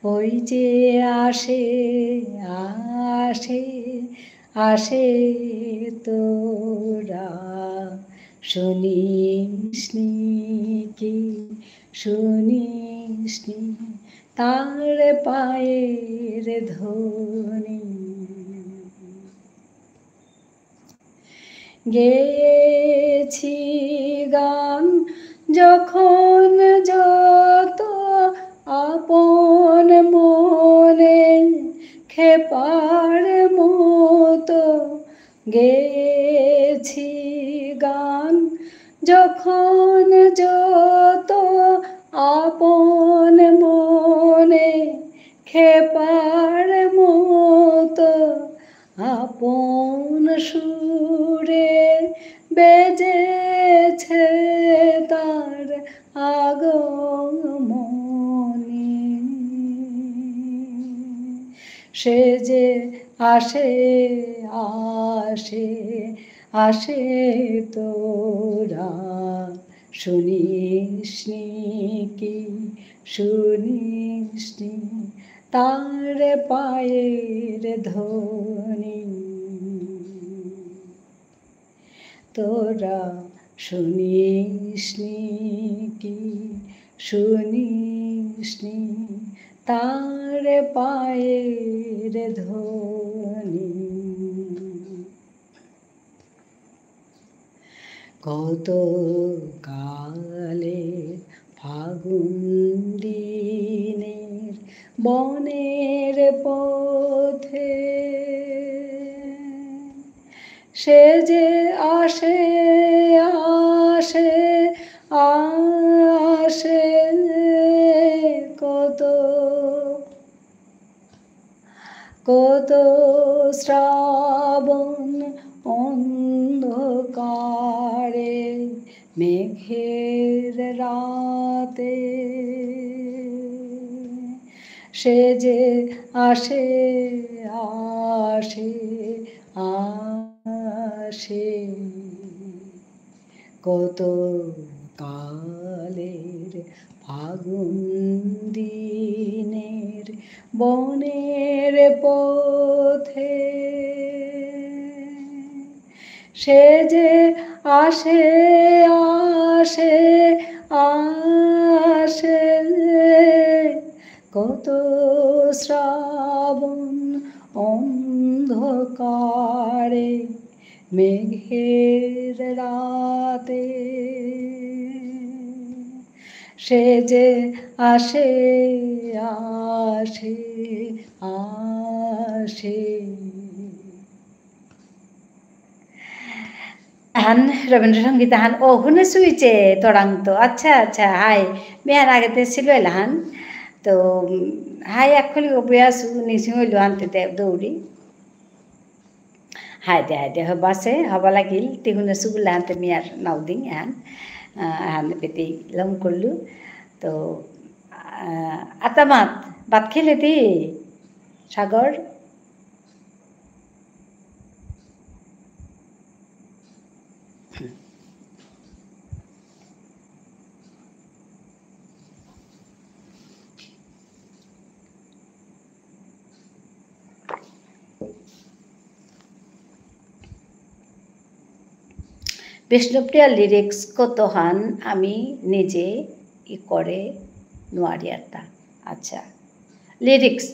ওই যে আসে, আসে, আসে, তোরা শুনিসনি কি, শুনিসনি তার পায়ের ধ্বনি? গেয়েছি গান যখন যত আপন মনে খেপার মতো গেয়েছি গান যখন যত আপন মনে খেপার মতো আপন সুরে বেজেছে তার আগমনী। সে যে আসে, আসে, আসে তোরা শুনিস নি কি, শুনিস নি তার পায়ের ধ্বনি। তোরা শুনিস নি কি, শুনিস নি তার পায়ের ধ্বনি। কত কালে ফাগুন দিনের বনের পথে সে যে আসে, আসে, আসে কত কত শ্রাবণ অন্ধকারে মেঘের রাতে সে যে আসে, আসে, আসে। কত কালের ফাগুন দিনের বনের পথে সে যে আসে, আসে, আসে। কত শ্রাবণ অন্ধকারে মেঘের রাতে সে যে আসে, আসে, আসে। হান রবীন্দ্রসঙ্গীত হান, ও, হুনে সুইচে তোরাং তো। আচ্ছা, আচ্ছা, হাই। মি আর আগেতে ছিল এলাহান। তো, উম, হাই, actually, অভ্যাস নিসিং হইল আনতে দে-, দৌড়ি। হাই দে, হাই দে, হবাসে, হবা লাগিল, তি হুনে সুগুলা আনতে মি আর নাউদিং হান। আহ, হান বেটি লম করলু। তো, আহ, আতামাত, ভাত খেলে দি, সাগর? বিষ্ণুপ্রিয়া lyrics কতহান আমি নিজে ই করে নোয়ারিয়ারতা। আচ্ছা, lyrics,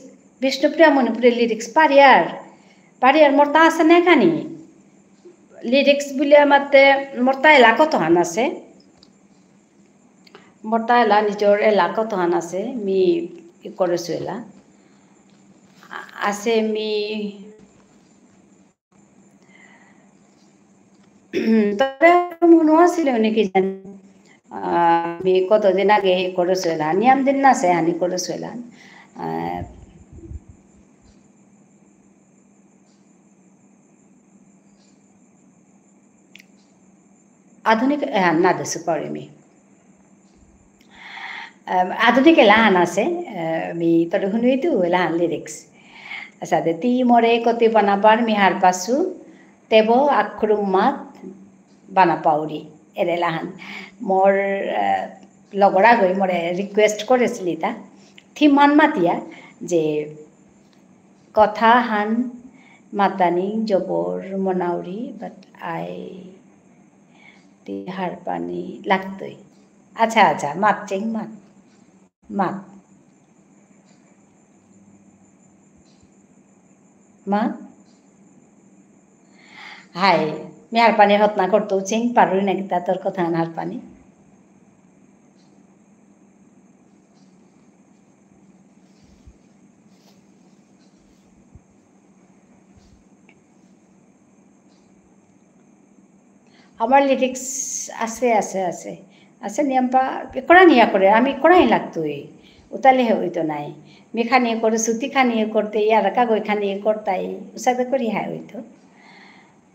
বিষ্ণুপ্রিয়া মণিপুরী lyrics পারিয়ার, পারিয়ার মোরতা আছে না খানি? Lyrics বুলিয়া মাতে মোরতা এলা কতহান আছে। মোরতা এলা নিজর এলা কতহান আছে, মি ই করেসু এলা। আ-, আছে মি, তবে মনে আছিল নাকি জানি। আহ, মি কতদিন আগে ই করেসু এলা, নিয়াম দিন না সে হানি করেসু এলা। আহ, আধুনিক, আহ, না দেসু পারি মি। আহ, আধুনিক এলাহান আছে, আহ, মি তরে হুনুইতু এলাহান lyrics। আচ্ছা, দে, তি মোরে কতি বানাপার মি হারপাসু, তেব আখরুম মাত বানাপাউরি, এরে এলাহান। মোর, আহ, লগর আগই মোরে request করেসিলি তা। Theme হান মাতিয়া যে কথা হান মাতানি জবর মনাউরি, but I তি হারপানি লাগতই। আচ্ছা, আচ্ছা, মাত চেং মাত। মাত। মাত। হাই। মি হারপানি হতনা করতৌ চিন পারুরি না কিতা তোর কথা হারপানি। আমার lyrics আছে, আছে, আছে। আছে নিয়ামপা, করানি ইয়া করে, আমি করাই লাগতোই। উতালে হে হইতো নাই। মি খানি করে, সুতি খানি করতে, ইয়ার কাগজ খানি করতাই, উসাদে করি হায় হইতো।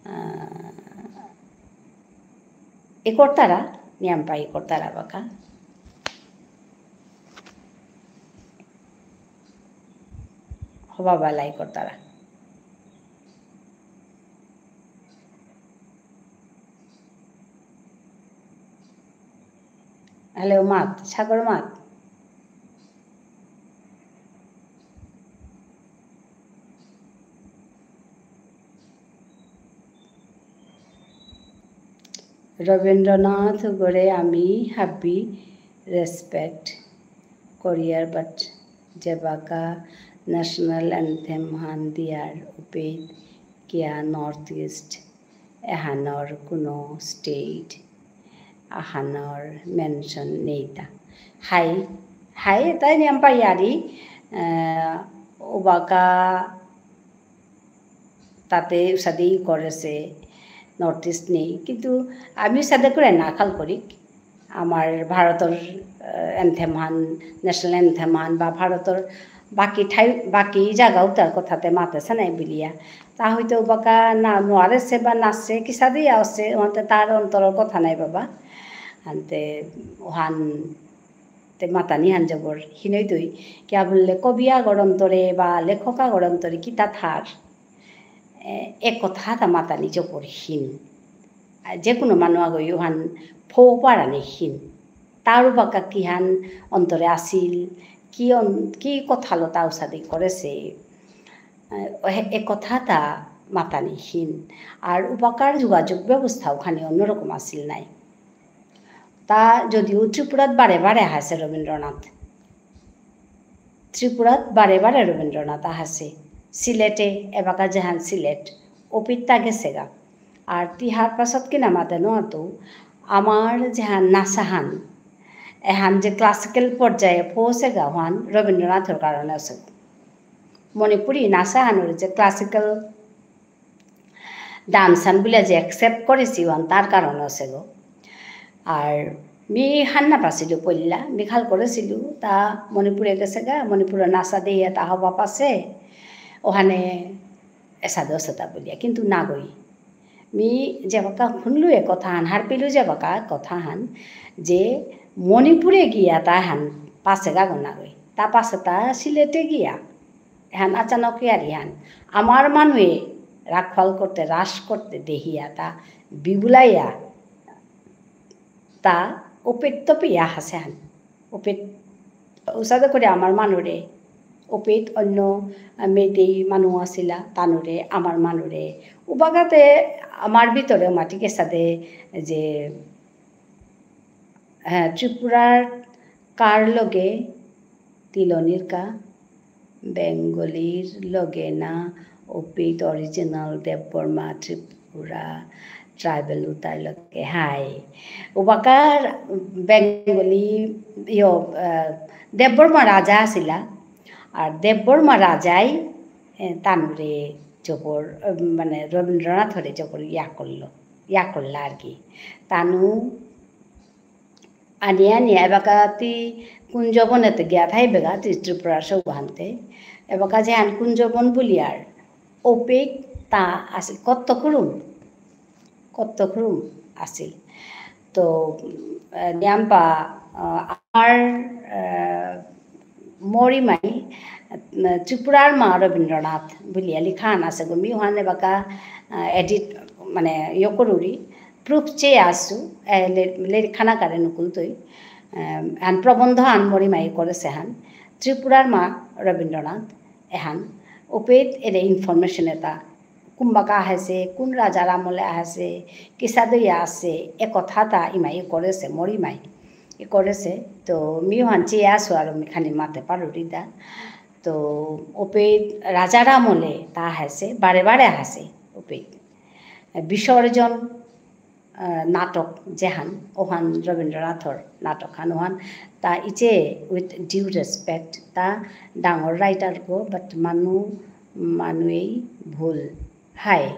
আহ, এ করতারা, নিয়ামপা এ করতারা বাকা। হবা বালাই করতারা। হ্যালো, মাত, সাগর মাত। রবীন্দ্রনাথ গরে আমি হাবি respect করিয়ার, but যেবাকা national anthem হান দিয়ার উপে কিয়া North East এহানর কোনো state আহানর mention নেইতা। হাই, হাই, তাই নিয়ামপা ইয়ারি, আহ, ওবাকা তাতে উসাদেই করেসে North East নেই, কিন্তু আমি উসাদে করে না খাল করি। আমার ভারতর, আহ, anthem হান, national anthem হান বা ভারতর বাকি ঠাই, বাকি জায়গা উতার কথাতে মাতেসে নাই বুলিয়া। তা হয়তো বাকা না নোয়ারেসে বা নাচে, কিসাদে আসে, ওহানতে তার অন্তরর কথা নাই বাবা। আনতে ওহান তে মাতানি হান জবর হিনই দই। কিয়া বুললে কবি আগর অন্তরে বা লেখক আগর অন্তরে কিতা থার, এ, এ কথা তা মাতানি জবর হিন। আ, যে কোনো মানু আগই ওহান ফৌ পারানি হিন। তার বাকা কিহান অন্তরে আসিল, কি অন-, কি কথা লতা উসাদি করেসে, আ, এ, এ কথা তা মাতানি হিন। আর উবাকার যোগাযোগ ব্যবস্থা ওখানে অন্যরকম আসিল নাই। তা যদিও ত্রিপুরাত বারে বারে আহাসে রবীন্দ্রনাথ। ত্রিপুরাত বারে বারে রবীন্দ্রনাথ আহাসে। সিলেটে, এবাকা যেহান সিলেট, ওপিত তা গেসেগা। আর তিহার পাছত কিনা মাতে নুয়াতু, আমার যেহান নাচাহান, এহান যে classical পর্যায়ে পৌঁছেগা ওহান রবীন্দ্রনাথর কারণে আসে। মণিপুরী নাচাহানর যে classical dance হান বুলে যে accept করেসি ওহান তার কারণ আসে গো। আর মি হার না পাসিলু পইলা, মি খাল করেসিলু, তা মণিপুরে গেসেগা, মণিপুরে নাচা দেহিয়া তা হবা পাসে, ওহানে এসাদে অসেতা বুলিয়া, কিন্তু নাগই। মি যেবাকা হুনলু এ কথা হান, হারপিলু যেবাকা কথা হান, যে মণিপুরে গিয়া তা হান পাসেগা গো নাগই। তা পাসেতা সিলেটে গিয়া। এহান আচানক ইয়ারি হান। আমার মানুয়ে রাখওয়াল করতে, রাস করতে দেহিয়া তা বিবুলাইয়া তা ওপেত তপিয়া আহাসে হান। ওপেত উসাদে করে আমার মানুরে, ওপেত অন্য, আহ, মেইতেই মানু আসিলা, তানুরে, আমার মানুরে। উবাকাতে আমার ভিতরে মাটি কেসাদে যে, হ্যাঁ, ত্রিপুরার কার লগে তিলনির কা, বেঙ্গলির লগে না, ওপেত original দেববর্মা ত্রিপুরা tribal উতার লগে, হাই। উবাকার বেঙ্গলি, ইয়ো, আহ, দেববর্মা রাজা আসিলা, আর দেববর্মা রাজাই, এ, তানুরে জবর, আহ, মানে রবীন্দ্রনাথরে জবর ইয়া করলো, ইয়া করলা আর কি। তানু আনি আনি এবাকা তি কুঞ্জবনেতে গিয়া থাইবেগা তি ত্রিপুরার সৌহানতে। এবাকা যেহান কুঞ্জবন বুলিয়ার, ওপেত তা আসিল কত্তকুরুম, কত্তকুরুম আসিল। তো, আহ, নিয়ামপা, আহ, আমার, আহ, মরিমাই, আহ, ত্রিপুরার মা রবীন্দ্রনাথ বুলিয়া লিখান আসে গো, মি ওহানে বাকা, আহ, edit, মানে, ইয়ে করুরি, proof চেয়ে আসু, এ, লে-, লেরিকহান আকারে নুকুলতই, এম, আন প্রবন্ধ আন মরিমাই করেসে হান, ত্রিপুরার মা রবীন্দ্রনাথ, এহান, ওপেত এরে information এতা, কুম্বাকা আহেসে, কোন রাজার আমলে আহেসে, কিসাদে ইয়া আসে, এ কথা তা ইমাই করেসে, মরিমাই, এ করেসে, তো মি ওহান চেয়ে আসু আর মি খানি মাতে পারুরি দা, তো ওপেত রাজার আমলে তা আহেসে, বারে বারে আহেসে, ওপেত। বিসর্জন, আহ, নাটক যেহান, ওহান রবীন্দ্রনাথর নাটক হান ওহান, তা ইচে with due respect, তা ডাঙর writer গো, but মানু, মানুয়েই ভুল। হাই,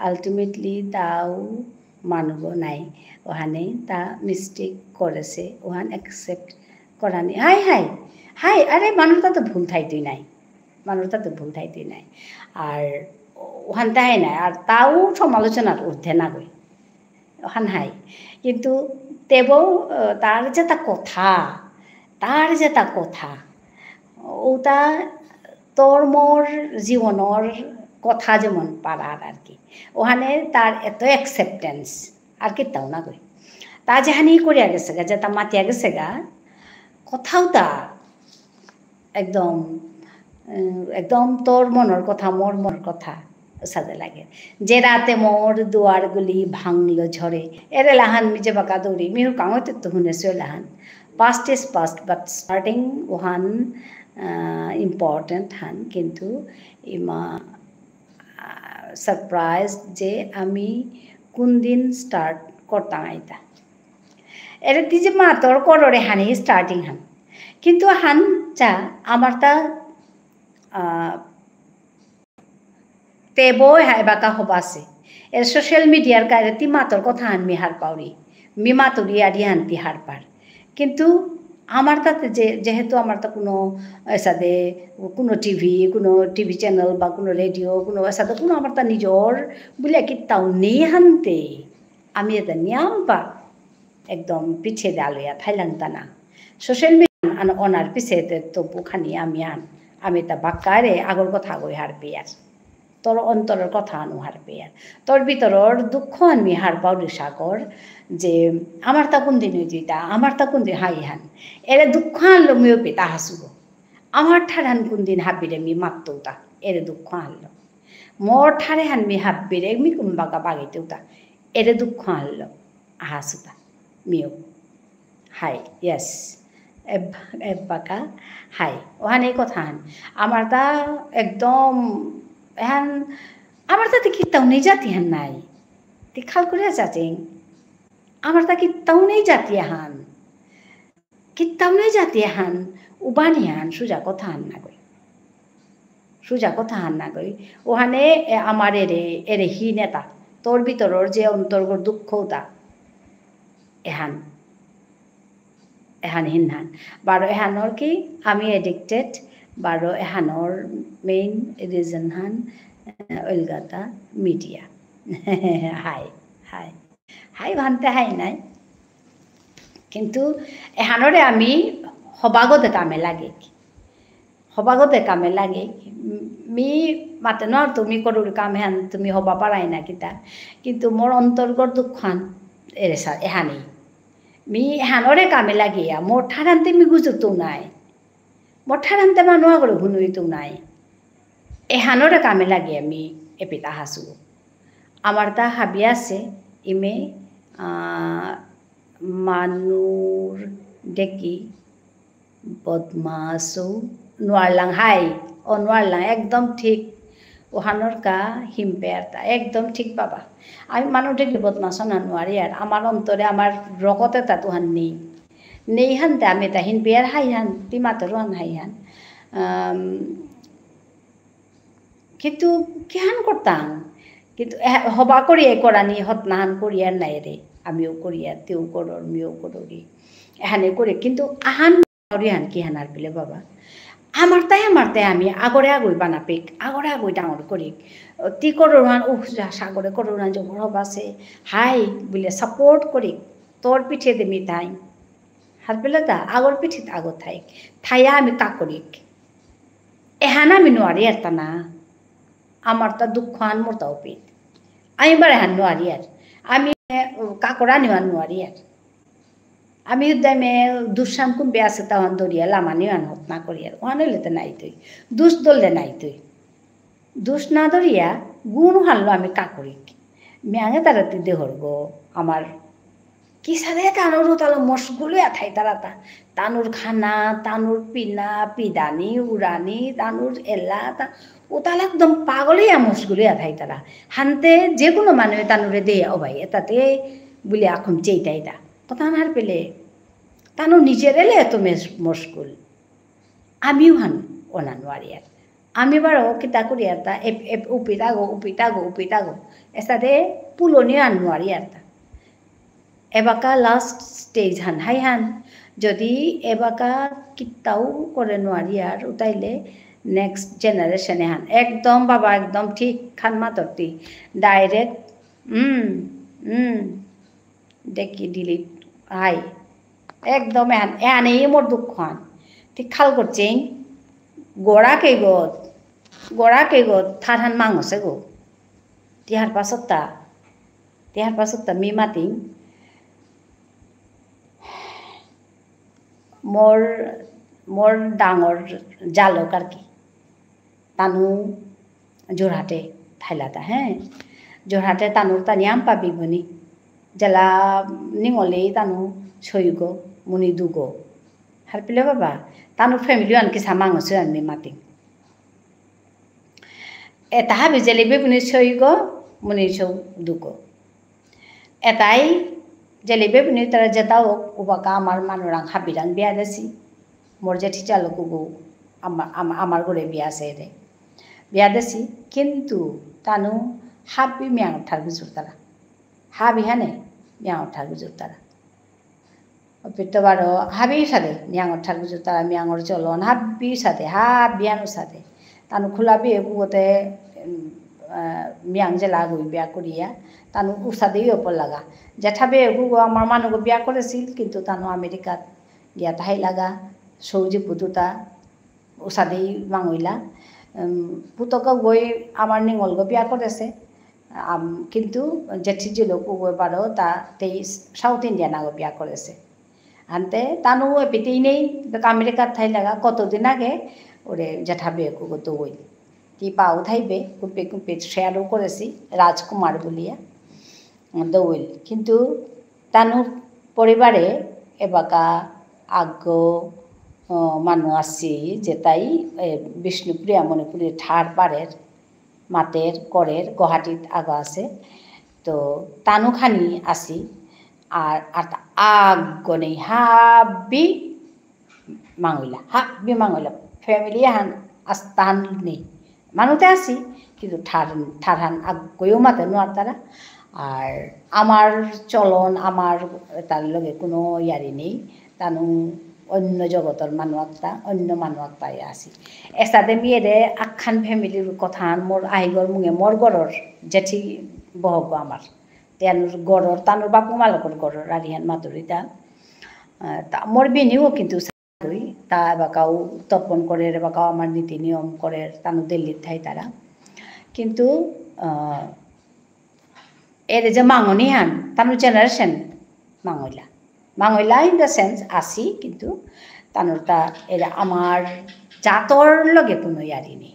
ultimately তাও মানুগো নাই। ওহানে তা mistake করেসে, ওহান accept করানি। হাই, হাই, হাই, আরে মানু তা তো ভুল থাইতই নাই। মানু তা তো ভুল থাইতই নাই। আর ওহান তাই নাই। আর তাও সমালোচনার ঊর্ধ্বে না গই। ওহান হাই। কিন্তু তেবো, আহ, তার যেতা কথা, তার যেতা কথা, ওতা তোর মোর জীবনর কথা যেমন পারার আর কি। ওহানে তার এত acceptance, আর কিতাও না গই। তা যেহানি করিয়া গেছেগা, যেতা মাতিয়া গেছেগা, কথাও তা একদম, উম, একদম তোর মনর কথা, মোর মনর কথা, সাদে লাগে। যে রাতে মোর দুয়ারগুলি ভাঙলো ঝড়ে। এরে লাহান মি যে বাকা দৌড়ি, মি হুরকাঙ হইতে তো হুনেসু লাহান। Past is past, but starting ওহান, আহ, important হান, কিন্তু ইমা, আহ, surprise যে আমি কোন দিন start করতাম আইতা। এরে তি যে মাতর কররে হানি starting হান। কিন্তু হান চা আমার তা, আহ, তেবো হা এবাকা হবাসে। এর social mediaর কারে তি মাতর কথা হান মি হার পাউরি। মি মাতুরি আরি হান তি হার পার। কিন্তু আমার তাতে যে, যেহেতু আমার তা কোনো এসাদে, কোনো টিভি, কোনো টিভি channel বা কোনো রেডিও, কোনো এসাদে কোনো আমার তা নিজর বুলে কিতাও নেই হানতে। আমি এতা নিয়াম পা একদম পিছে দালুয়া থাইলাং তানা। Social media আন অনার পিছেতে তবু খানি আমি আন, আমি তা বাক্কারে আগর কথা গই হারপিয়ার। তোর অন্তরর কথা আনু হারপিয়ার। তোর ভিতরর দুঃখ আন মি হারপাউরি সাগর, যে আমার তা কোন দিন হইতই তা, আমার তা কোন দিন হাই হান। এরে দুঃখ আনলো মিও পিতা হাসুগো। আমার ঠারহান কোন দিন হাবিরে মি মাততৌতা, এরে দুঃখ আনলো। মোর ঠারে হান মি হাবিরে মি কুম্বাকা বাগিতৌতা, এরে দুঃখ আনলো। আহাসুতা, মিও। Hi, yes। এব-, এবাকা, হাই। ওহান এই কথা হান। আমার তা একদম, এহান, আমার তাতে কিতাও নেই জাতি হান নাই। তি খাল করে চাচিং। আমার তা কিতাও নেই জাতি হান। কিতাও নেই জাতি হান। উবানি হান, সুজা কথা হান না গই। সুজা কথা হান না গই। ওহানে, এ, আমার এরে, এরে হি নেতা। তোর ভিতরর যে অন্তরগর দুঃখ উতা। এহান। এহান হিনহান। বারো এহানর কি? আমি addicted। বারো এহানর main reason হান, এ, ওলগাতা media। হাই, হাই। হাই ভানতে হাই নাই। কিন্তু এহানরে আমি হবাগতে কামে লাগে। হবাগতে কামে লাগে। মি মাতে নুয়ার তুমি করুরি কাম এহান তুমি হবা পারাই না কিতা। কিন্তু মোর অন্তরগর দুঃখহান এরে সা-, এহানি। মি এহানরে কামে লাগিয়া, মোর ঠারান্তে মি গুজুতু নাই। মোর ঠারান্তে মানু আগরে হুনুইতু নাই। এহানরে কামে লাগিয়া মি এপিতা হাসু। আমার তা হাবি আছে, ইমে, আহ, মানুর ডেকি বদমাসু নুয়ারলাং হাই, ও নুয়ারলাং, একদম ঠিক। ওহানর কা হিমপেয়ার তা, একদম ঠিক বাবা। আমি মানু ডেকি বদমাস না নুয়ারি আর, আমার অন্তরে, আমার রকতে তা তুহান নেই। নেই হানতে আমি তা হিমপেয়ার হাই হান, তি মাতর হান হাই হান। আম, কিন্তু কিহান করতাম? কিন্তু এ-, হবা করি এ করানি হতনাহান করিয়ার নাই রে। আমিও করিয়ার, তেও করর, মিও কররি। এহানে করে, কিন্তু আহান করিহান কিহান আর পেলে বাবা। আমার তাই, আমার তাই আমি আগরে আগই বানাপিক, আগরে আগই ডাঙর করিক। তি কররান, উহ, যা সাগরে কররান যে বড় বাসে, হাই, বুলে support করিক। তোর পিঠে দে মি তাই। হারপেলে তা, আগর পিঠিত আগর থাইক। থাইয়া আমি কাকরিক। এহান আমি নুয়ারি আর তা না। আমার তা দুঃখ আন মোর তা অপিত। আমি বারে হান নুয়ারি আর। আমি, এ, কাকরা নিওয়ান নুয়ারি আর। আমি উদ্দামে দুঃসান কুম্পে আছে তাহান দরিয়া লামা নিওয়ান হত না করি আর। ওহান হইলে তো নাই তুই। দুষ দললে নাই তুই। দুষ না ধরিয়া গুণ হারলো আমি কাকরিক। মিয়াঙে তারা তি দেহর গো, আমার কিসাদে তানুর উতালো মশগুল ইয়া থাইতারাতা। তানুর খানা, তানুর পিনা, পিদানি, উড়ানি, তানুর এলা, তা-, উতালো একদম পাগল ইয়া মশগুল ইয়া থাইতারা। হানতে যে কোনো মানুয়ে তানুরে দেয়া, "ও ভাই, এতাতে," বুলে আখুম চেইতাইতা। কথা না হারপেলে, তানু নিজের এলে এত মেস-, মশগুল। আমিও হান অনা নুয়ারিয়ার। আমি বারো কিতা করিয়ারতা, এপ-, এপ-, উপিতাগো, উপিতাগো, উপিতাগো। এসাদে পুলনি আন নুয়ারিয়ারতা। এবাকা last stage হান, হাই হান। যদি এবাকা কিতাও করে নুয়ারিয়ার, উতাইলে next generation এ হান। একদম বাবা, একদম ঠিক খান মাতরতি। Direct, উম, উম। দেখি delete, হাই। একদম এহান, এহানেই মোর দুঃখ হান। ঠিক খাল করছেন, গোড়া কে গো, গোড়া কে গো, থারহান মাঙসে গো। তিহার পাসত্তা, তিহার পাসত্তা মি মাতিং। মোর, মোর ডাঙর জালক আর কি। তানু যোরহাটে থাইলাতা, হ্যাঁ। যোরহাটে তানুর তা নিয়াম পাবি বনি। জেলা নিঙলেই তানু সইগো, মুনি দুগো। হারপিলে বাবা, তানু family আন কিসা মাঙসে আন মি মাতিং। এতা হাবি জেলিবে বুনি সইগো, মুনি সৌ দুগো। এতাই জেলিবে বুনি তারা যেতাও উবাকা আমার মানুরাং হাবিরাং বিয়া দেসি। মোর জেঠি চালকু গো আমা-, আমা-, আমার ঘরে বিয়া আছে রে। বিয়া দেসি, কিন্তু তানু হাবি মিয়াং ঠার গুজুরতারা। হাবি হানে মিয়াং ঠার গুজুরতারা। অপিত বারো হাবি সাদে, মিয়াঙর ঠার গুজুরতারা, মিয়াঙর চলন, হাবি সাদে, হাবিয়ানো সাদে। তানু খোলা বিয়ে গুগতে, উম, আহ, মিয়াং জেলা গই বিয়া করিয়া, তানু উসাদেই ওপর লাগা। জেঠা বিয়ে গুগো আমার মানুগো বিয়া করেছিল, কিন্তু তানু আমেরিকাত গিয়া তাহাই লাগা, সৌজি পুতুতা, উসাদেই মাঙইলা। উম, পুতক গই আমার নিঙলগো বিয়া করেছে। আম, কিন্তু জেঠি জিলকু গই বারো তা তেইশ South Indian আগো বিয়া করেছে। আনতে তানু এপিতেই নেই, বেকা আমেরিকাত থাই লাগা, কতদিন আগে ওরে জেঠা বিয়েকু গো দৌইল। তি পাও থাইবে, কুম্পে কুম্পে share ও করেছি, রাজকুমার বলিয়া, দৌইল। কিন্তু তানুর পরিবারে এবাকা আগ, আহ, মানু আছি, যেতাই, এ, বিষ্ণুপ্রিয়া মণিপুরী ঠার পারের, মাতের, করের, গুয়াহাটিত আগ আছে। তো, তানু খানি আছি, আর, আর তা আগ নেই, হাবি মাঙইলা, হাবি মাঙইলা। Family হান আস্তান নেই। মানুতে আছি, কিন্তু ঠার, ঠারহান আগগইও মাতে নুয়ারতারা। আর আমার চলন, আমার তার লগে কোনো ইয়ারি নেই। তানু অন্য জগতর মানু আত্মা, অন্য মানু আত্মায় আছি। এসাদে মিয়েরে আখান family-র কথাহান মোর আহিগর মুঙে মোর গরর জেঠি বহগ আমার। তে আনুর গরর, তানুর বাপু মালকর গরর, আরিহান মাতুরিতা। আহ, তা মোর বিনিও কিন্তু দুই, তা এবাকাও তপন করের, এবাকাও আমার নীতি নিয়ম করের, তানু দিল্লিত থাইতারা। কিন্তু, আহ, এর যে মাঙনি হান, তানুর generation মাঙইলা। মাঙইলা in the sense আছি, কিন্তু তানুর তা এর আমার জাতর লগে কোনো ইয়ারি নেই।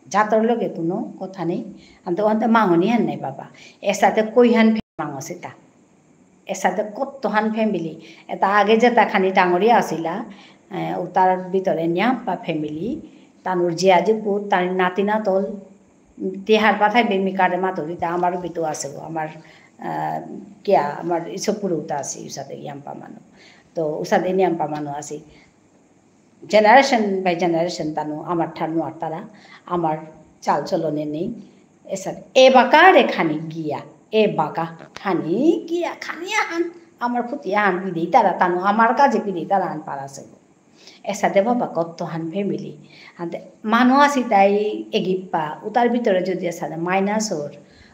জাতর লগে কোনো কথা নেই। আনতে ওহানতে মাঙনি হান নাই বাবা। এসাদে কইহান ফে-, মাঙসিতা। এসাদে কতহান family। এতা আগে যেতা খানি ডাঙরিয়া আসিলা, এ, উতার ভিতরে নিয়াম্পা family। তানুর জিয়া জিপুত, তার নাতি নাতল, তিহার পাথাই বেমি কারে মাতুরিতা, আমার বিতু আছে গো, আমার, আহ, কিয়া, আমার ইসবপুরে উতা আছে, উসাদে ইয়াম্পা মানু। তো উসাদে নিয়াম্পা মানু আছে। Generation by generation তানু আমার ঠার নুয়ারতারা, আমার চাল চলনে নেই। এসাদে, এবাকা রে খানি গিয়া, এবাকা খানি গিয়া, খানি আহান, আমার ফুতি আহান পিদেই তারা তানু, আমার কাজে পিদেই তারা আন পারাসে গো। এসাদে বাবা কতহান family। আনতে মানু আসি তাই এগিপ্পা, উতার ভিতরে যদি এসাদে minus ওর,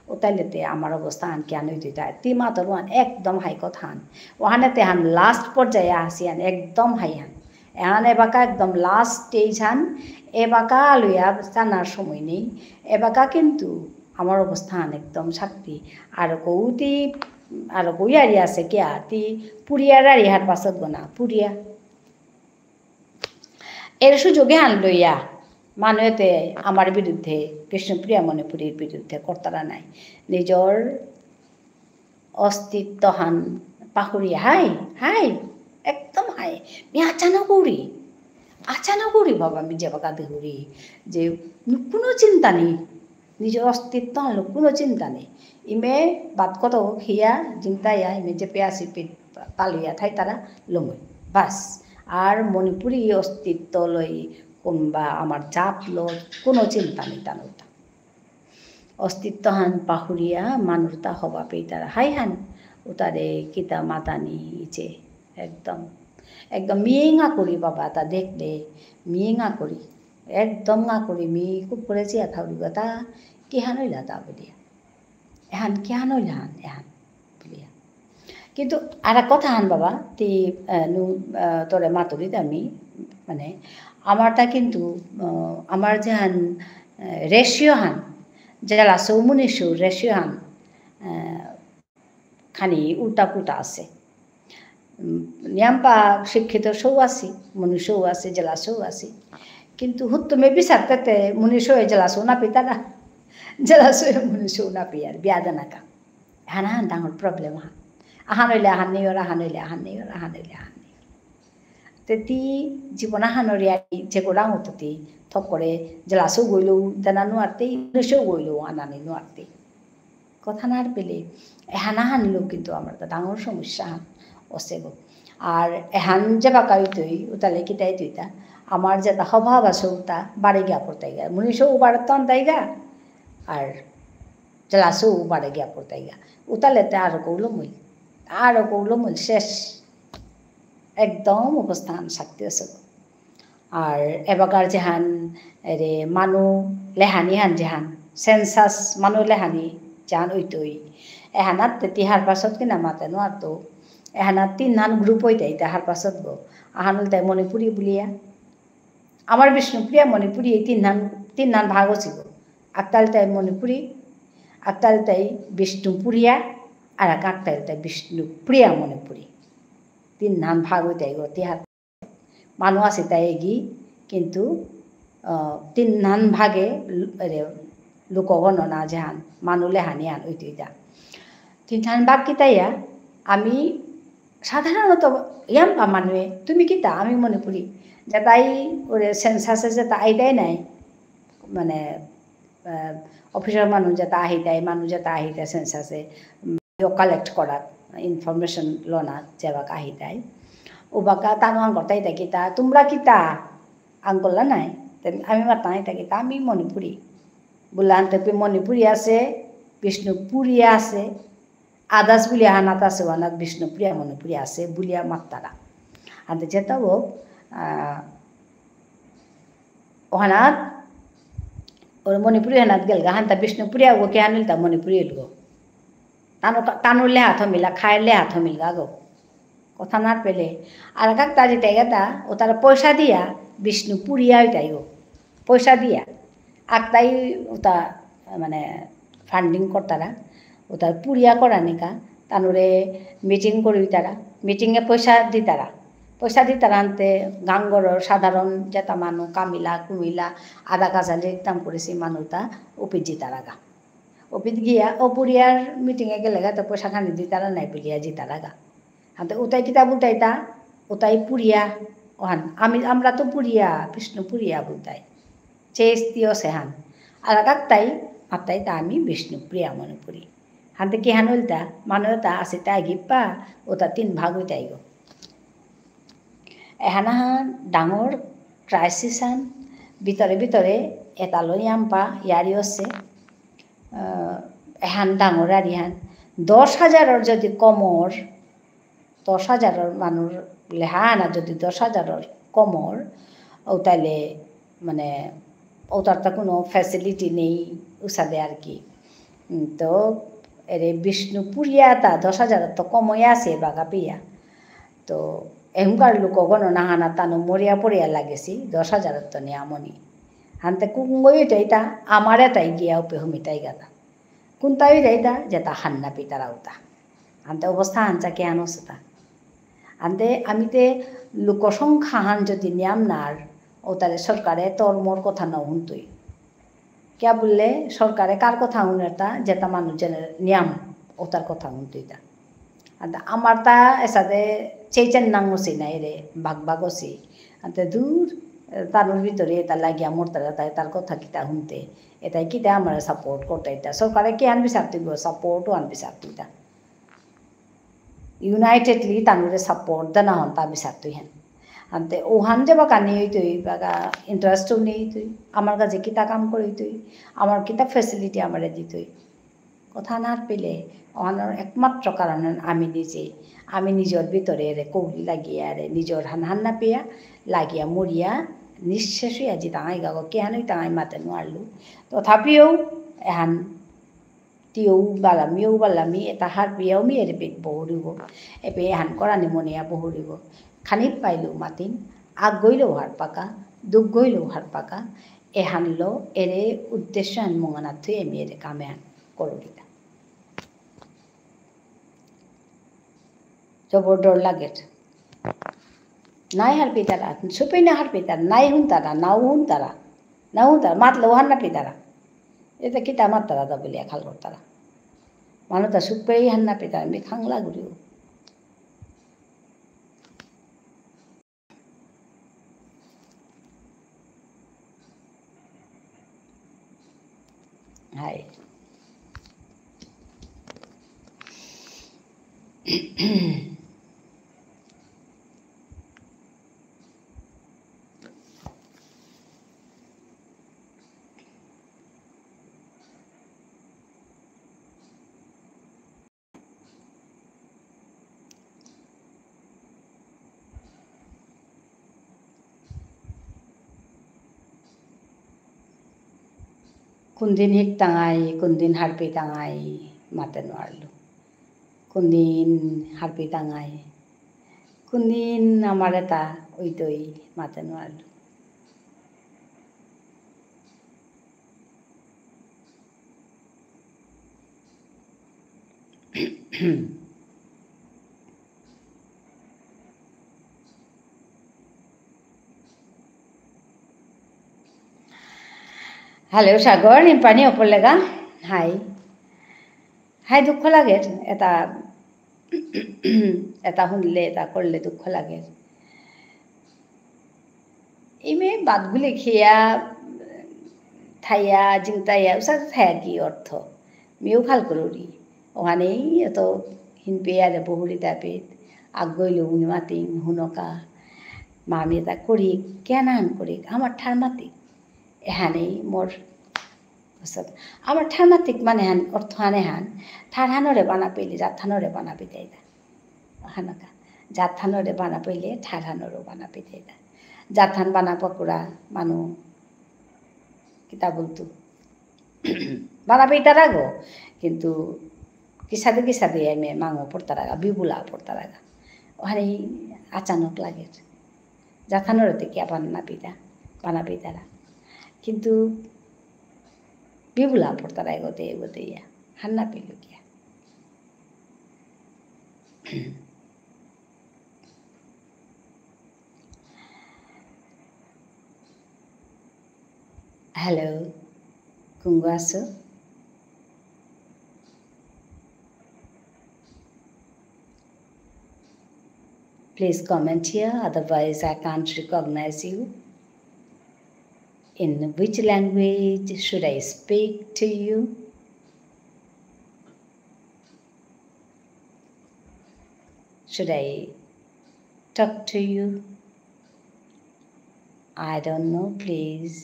উতাইলেতে আমার অবস্থা আন কিয়ান হইতে তাই। তি মাতর ওয়ান একদম হাই কথাহান। ওহানে তেহান last পর্যায়ে আসি আন একদম হাই হান। এহান এবাকা একদম last stage হান, এবাকা লইয়া জানার সময় নেই। এবাকা কিন্তু আমার অবস্থান একদম শক্তি। আর কৌতি, আর কৌয়ারি আছে কিয়া? তি পুরিয়ার আর ইহার পাছত গোনা, পুরিয়া। এর সুযোগে আন লইয়া মানুয়েতে আমার বিরুদ্ধে, বিষ্ণুপ্রিয়া মণিপুরীর বিরুদ্ধে করতারা নাই। নিজর অস্তিত্বহান পাহুরিয়া, হাই, হাই, একদম হাই। মি আচানক উড়ি, আচানক উড়ি বাবা, মি যেবাকা দেহুরি, যে কোনো চিন্তা নেই, নিজর অস্তিত্ব হলো কোনো চিন্তা নেই। ইমে বাত কত হিয়া, জিংতা ইয়া, ইমে যে পেয়াসি পে-, পালুয়া থাইতারা, লমই। বাস, আর মণিপুরী অস্তিত্ব লই, কোনবা আমার জাত লই, কোনো চিন্তা নেই তানুরতা। অস্তিত্বহান পাহুরিয়া মানুরতা হবা পেইতারা হাইহান, উতারে কিতা মাতানি ইচে, একদম, একদম মিঙা করি বাবা তা দেখলে, মিঙা করি, একদম ঙা করি মি কুকুরে চিয়া থাউরি কথা, কিহান হইলা তা বুলিয়া। এহান কিহান হইলা হান, এহান বুলিয়া। কিন্তু আর এক কথা হান বাবা, তি, আহ, নু, আহ, তোরে মাতুরি দামি, মানে, আমারতা কিন্তু, আহ, আমার যেহান, আহ, ratio হান, জেলা সৌ মুনিসু ratio হান, আহ, খানি উল্টা পুল্টা আছে। উম, নিয়াম্পা শিক্ষিত সৌ আছি, মুনি সৌ আছি, জেলা সৌ আছি। কিন্তু হুত্তুমে বিচার পেতে মুনি সৌ জেলা সৌ না পিতারা। জেলা সৌ মুনি সৌ না পিয়ার, বিয়া দেনাকা। হানা হান ডাঙর problem হান। আহান হইলে আহান নেই ওর, আহান হইলে আহান নেই ওর, আহান হইলে আহান নেই ওর। তে তি জীবন আহান হরিয়া যে গোড়াং হতো তি, থক করে জেলা সৌ গইলেও দেনা নুয়ারতে, মুনি সৌ গইলেও আনানি নুয়ারতে। কথা না পেলে, এহান আহান লোক কিন্তু আমার তো ডাঙর সমস্যা হান অসে গো। আর এহান যে বাকা হইতই, উতালে কিতাই তুইতা, আমার যেটা হবা হবা সৌতা বাড়ি গিয়া পড়তাই গা। মুনি সৌ বাড়াত আনতাই গা, আর জেলা সৌ বাড়ি গিয়া পড়তাই গা। উতালেতে আরো কৌলো মুল, আরো কৌলো মুল শেষ। একদম অবস্থান শক্তি আছে গো। আর এবাকার যেহান, এরে মানু লেহানি হান যেহান, census মানু লেহানি যেহান ওইতই। এহানাত তে তিহার পাছত কিনা মাতে নোয়ারতো। এহানাত তিনহান group ওইতাই, তাহার পাছত গো। আহান ইলতাই মণিপুরী বুলিয়া। আমার বিষ্ণুপ্রিয়া মণিপুরী এই তিনহান, তিনহান ভাগ আছে গো। আকতাল তাই মণিপুরী, আকতাল তাই বিষ্ণুপুরিয়া, আর আকতাল তাই বিষ্ণুপ্রিয়া মণিপুরী। তিনহান ভাগ ওইতাই গো, তিহার মানু আছে তাই এগি, কিন্তু, আহ, তিনহান ভাগে ল-, এরে, লোকগণনা যেহান, মানু লেহানি হান ওইতই তা। তিনহান ভাগ কিতাইয়া, আমি সাধারণত ইয়াম্পা মানুয়ে, তুমি কিতা, আমি মণিপুরী, যেতাই ওরে census এ যেতা আইতাই নাই, মানে, আহ, office র মানু যেতা আহিতাই, মানু যেতা আহিতাই census এ, উম, collect করাত, information লনাত, যেবাকা আহিতাই। উবাকা তানু আঙকরতাই তা কিতা, তোমরা কিতা? আঙকরলা নাই। তে আমি মাতাই তা কিতা, আমি মণিপুরী। বুললা আনতে পে মণিপুরী আছে, বিষ্ণুপুরী আছে, others বুলিয়া হানাত আছে, ওহানাত বিষ্ণুপ্রিয়া মণিপুরী আছে, বুলিয়া মাত্তারা। আনতে যেতা হোক, আহ, ওহানাত, ওর মণিপুরী হানাত গেলগা, হানতা বিষ্ণুপ্রিয়া গো কে আনিল তা মণিপুরী এলগো। তানু কা-, তানুর লেহাত হমিলা, খায়ের লেহাত হমিলগা গো। কথা না পেলে। আর কাক তা যেতে গেতা, ও তার পয়সা দিয়া, বিষ্ণুপুরিয়া ওইতাই গো। পয়সা দিয়া। আকতাই ওতা, মানে, funding করতারা। ওতার পুরিয়া করানিকা, তানুরে meeting করিতারা, meeting এ পয়সা দিতারা। পয়সা দিতারা আনতে গাঙর সাধারণ যেতা মানু, কামিলা, কুমিলা, আদা কাজালি কাম করেসি মানুতা, উপিত জিতারাগা। উপিত গিয়া, ও পুরিয়ার meeting এ গেলেগা তো পয়সা খানি দিতারা নাই বুলিয়া জিতারাগা। আনতে উতাই কিতা বুলতাইতা, উতাই পুরিয়া, ওহান, আমি, আমরা তো পুরিয়া, বিষ্ণুপুরিয়া বুলতাই। চেস্তিও সেহান। আর কাকতাই, আতাই তা আমি বিষ্ণুপ্রিয়া মণিপুরী। হানতে কিহান উল্টা, মানুতা আসিতা গিপ্পা, ওতা তিন ভাগ হইতাই গো। এহানাহান ডাঙর crisis হান, ভিতরে ভিতরে এতালো ইয়াম্পা ইয়ারি আছে। আহ, এহান ডাঙর আরিহান। দশ হাজারর যদি কমর, দশ হাজারর মানুর লেহানা যদি দশ হাজারর কমর, ও তাইলে মানে ওতার তো কোনো facility নেই, উসাদে আর কি। উম, তো এরে বিষ্ণুপুরিয়া তা দশ হাজারর তো কমই আছে বাগা পিয়া। তো এহমকার লোক গণনা হানা তানো মরিয়া পড়িয়া লাগেছি, দশ হাজারর তো নিয়ামনি। হানতে কুঙ্গই তো এটা আমারে তাই গিয়া উপে হুমিতাই গাতা। কুন্তাই যাইতা, যেতা হান্না পিতারা উতা। আনতে অবস্থা আনচা কে আনো সেতা। আনতে আমিতে লোকসংখ্যা হান যদি নিয়াম নার, ও তাহলে সরকারে তোর মোর কথা না হুনতই। কিয়া বুললে সরকারে কার কথা হুনেরতা, যেতা মানু যেনে নিয়াম, ও তার কথা হুনতই তা। আর আমার তা এসাদে চেইচেন নাঙ অসি নাই রে, ভাগ ভাগ অসি। আনতে দূর, তানুর ভিতরে এতা লাগিয়া মরতারা, তাই তার কথা কিতা হুনতে। এতাই কিতা আমারে support করতে এতা। সরকারে কিহান বিচারতই গো, support ওহান বিচারতই তা। Unitedly তানুরে support দেনা হন তা বিচারতই হেন। আনতে ওহান যে বাকা নেই তুই, বাকা interest ও নেই তুই। আমার কাছে কিতা কাম করি তুই, আমার কিতা facility আমারে দিতই। কথা না পেলে, ওহানর একমাত্র কারণ হন আমি নিজে। আমি নিজর ভিতরে এরে কৌলি লাগিয়া এরে, নিজর হান হান না পেয়া, লাগিয়া মরিয়া, নিঃশেষ হইয়া জিতাঙাই গাগো, কিহানই তাঙাই মাতে নোয়ারলু। তথাপিও, এহান তিও বালা, মিও বালা, মি এতা হারপিয়াও মি এরে পেট বহুরিব। এপে এহান করানি মনিয়া বহুরিব। খানি পাইলেও মাতিম, আগ গইলেও হারপাকা, দুখ গইলেও হারপাকা। এহানলো এরে উদ্দেশ্য হান মঙ্গনা থুই আমি এরে কামে হান করুরিতা। জবর ডর লাগের। নাই হারপিতারা, সুপেই না হারপিতারা, নাই হুনতারা, নাও হুনতারা, নাও হুনতারা, মাতলেও হার না পিতারা। এতা কিতা মাততারা তা বুলিয়া খাল করতারা। মানুতা সুপেই হার না পিতারা, মি খাংলা গুরিও। হাই। কোনদিন হিকতাঙাই, কোনদিন হারপিতাঙাই, মাতে নোয়ারলু। কোনদিন হারপিতাঙাই, কোনদিন আমার এতা ওইতই, মাতে নোয়ারলু। Hello, সাগর, ইম্পানি অপরলেগা? হাই। হাই, দুঃখ লাগের। এতা, এতা হুনলে, এতা করলে দুঃখ লাগের। ইমে বাদগুলি খেয়া, থাইয়া, জিংতাইয়া, উসাদে থাইয়া কি অর্থ? মিউ খাল করুরি। ওহানেই এত হিনপেয়ারে বহুরি দাপিত। আগইলে উনি মাতিং, হুনকা। মামি এতা করি, কেনান করি, আমার ঠার মাতি। এহানেই মোর, আমার ঠার মাতিক মানে হান, অর্থ হানে হান, ঠারহানরে বানা পেলে, জাতহানরে বানা পেতাইতা। হানকা। জাতহানরে বানা পেলে, ঠারহানরও বানা পেতাইতা। জাতহান বানা পকুরা, মানু, কিতা বলতু? বানা পেতারাগো। কিন্তু কিসাদে কিসাদে এমে মাঙো পড়তারাগা, বিবুলা পড়তারাগা। ওহানে আচানক লাগে। জাতহানরে তে কিয়া বানা পিতা, বানা পিতারা। কিন্তু বিবুলা পড়তারা এগোতে এগোতে ইয়া, হান্না পেল কিয়া। Hello, কুঙগ আসো? Please comment here, otherwise I can't recognize you. In which language should I speak to you? Should I talk to you? I don't know. Please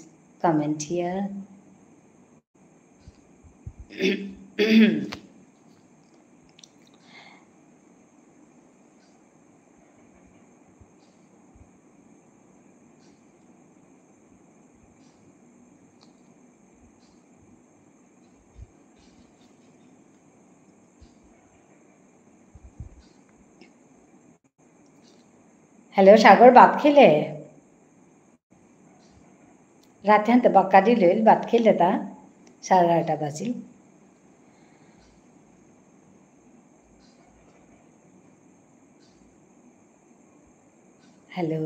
comment here. Hello, সাগর, ভাত খেলে? রাতে হানতে বাক্কা দিল, ভাত খেলে তা? সাড়ে এগারোটা বাজিল। Hello.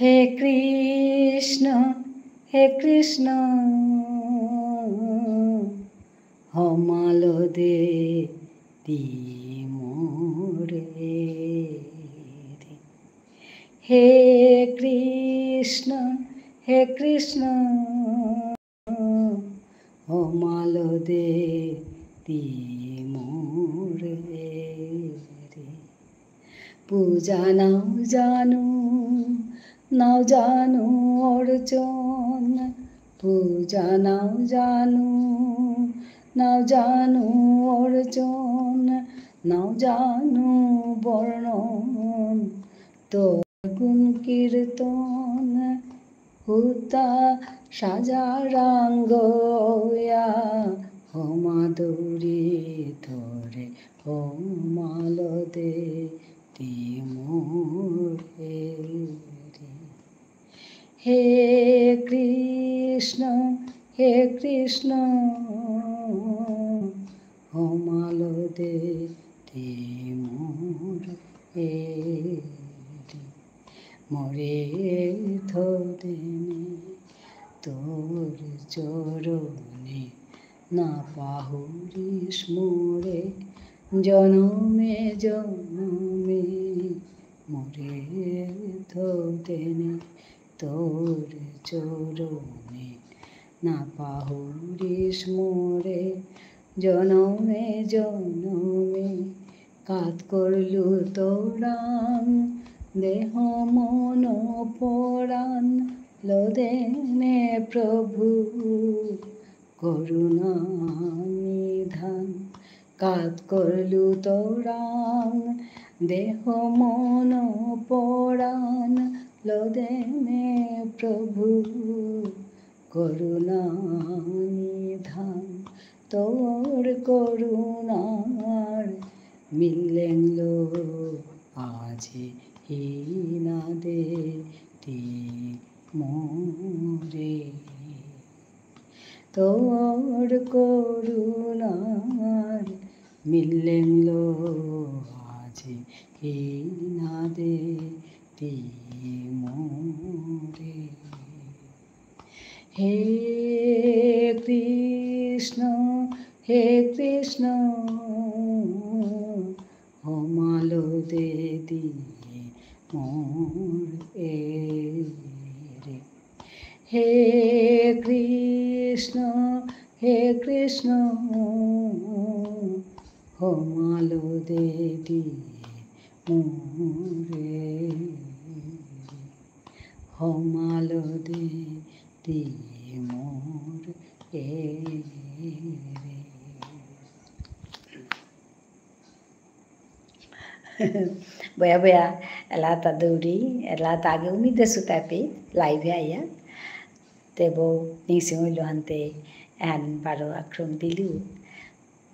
হে কৃষ্ণ, হে কৃষ্ণ, হমালো দে তি মোরে। হে কৃষ্ণ, হে কৃষ্ণ, হমালো দে তি মোরে। পূজা নাও জানু, নাও জানু অর্চন। পূজা নাও জানু, নাও জানু অর্চন। নাও জানু বর্ণন, তোর গুণ কীর্তন। হুতা সাজারাঙ গয়া, হমাদুরি তোরে, হমালো দে তি মোরে। হে কৃষ্ণ, হে কৃষ্ণ, হমালো দে তি মোরে। মোরে থদেনে তোর চরণে, না পাহুরিস মোরে জনমে জনমে। মোরে থদেনে তোর চরণে, না পাহুরিস মোরে জনমে জনমে। কাত করলু তোরাং দেহ মন পরাণ, লদেনে প্রভু করুণা নিধান। কাত করলু তোরাং দেহ মন পরাণ, লদেনে প্রভু করুণা নিধান। তোর করুণার মিলেনলো আজি হিনাদে তি মোরে। তোর করুণার মিলেনলো আজি হিনাদে তি মোরে। হে কৃষ্ণ, হে কৃষ্ণ, হমালো দে তি মোরে। হে কৃষ্ণ, হে কৃষ্ণ, হমালো দে তি মোরে। হমালো দে তি মোরে। বয়া বয়া, এলা তা দৌড়ি, এলা তা আগে উনি দেসু তাপে, live এ আইয়া। তে বৌ, নিংসিং হইল হানতে, এহান বারো আক্রম দিলু,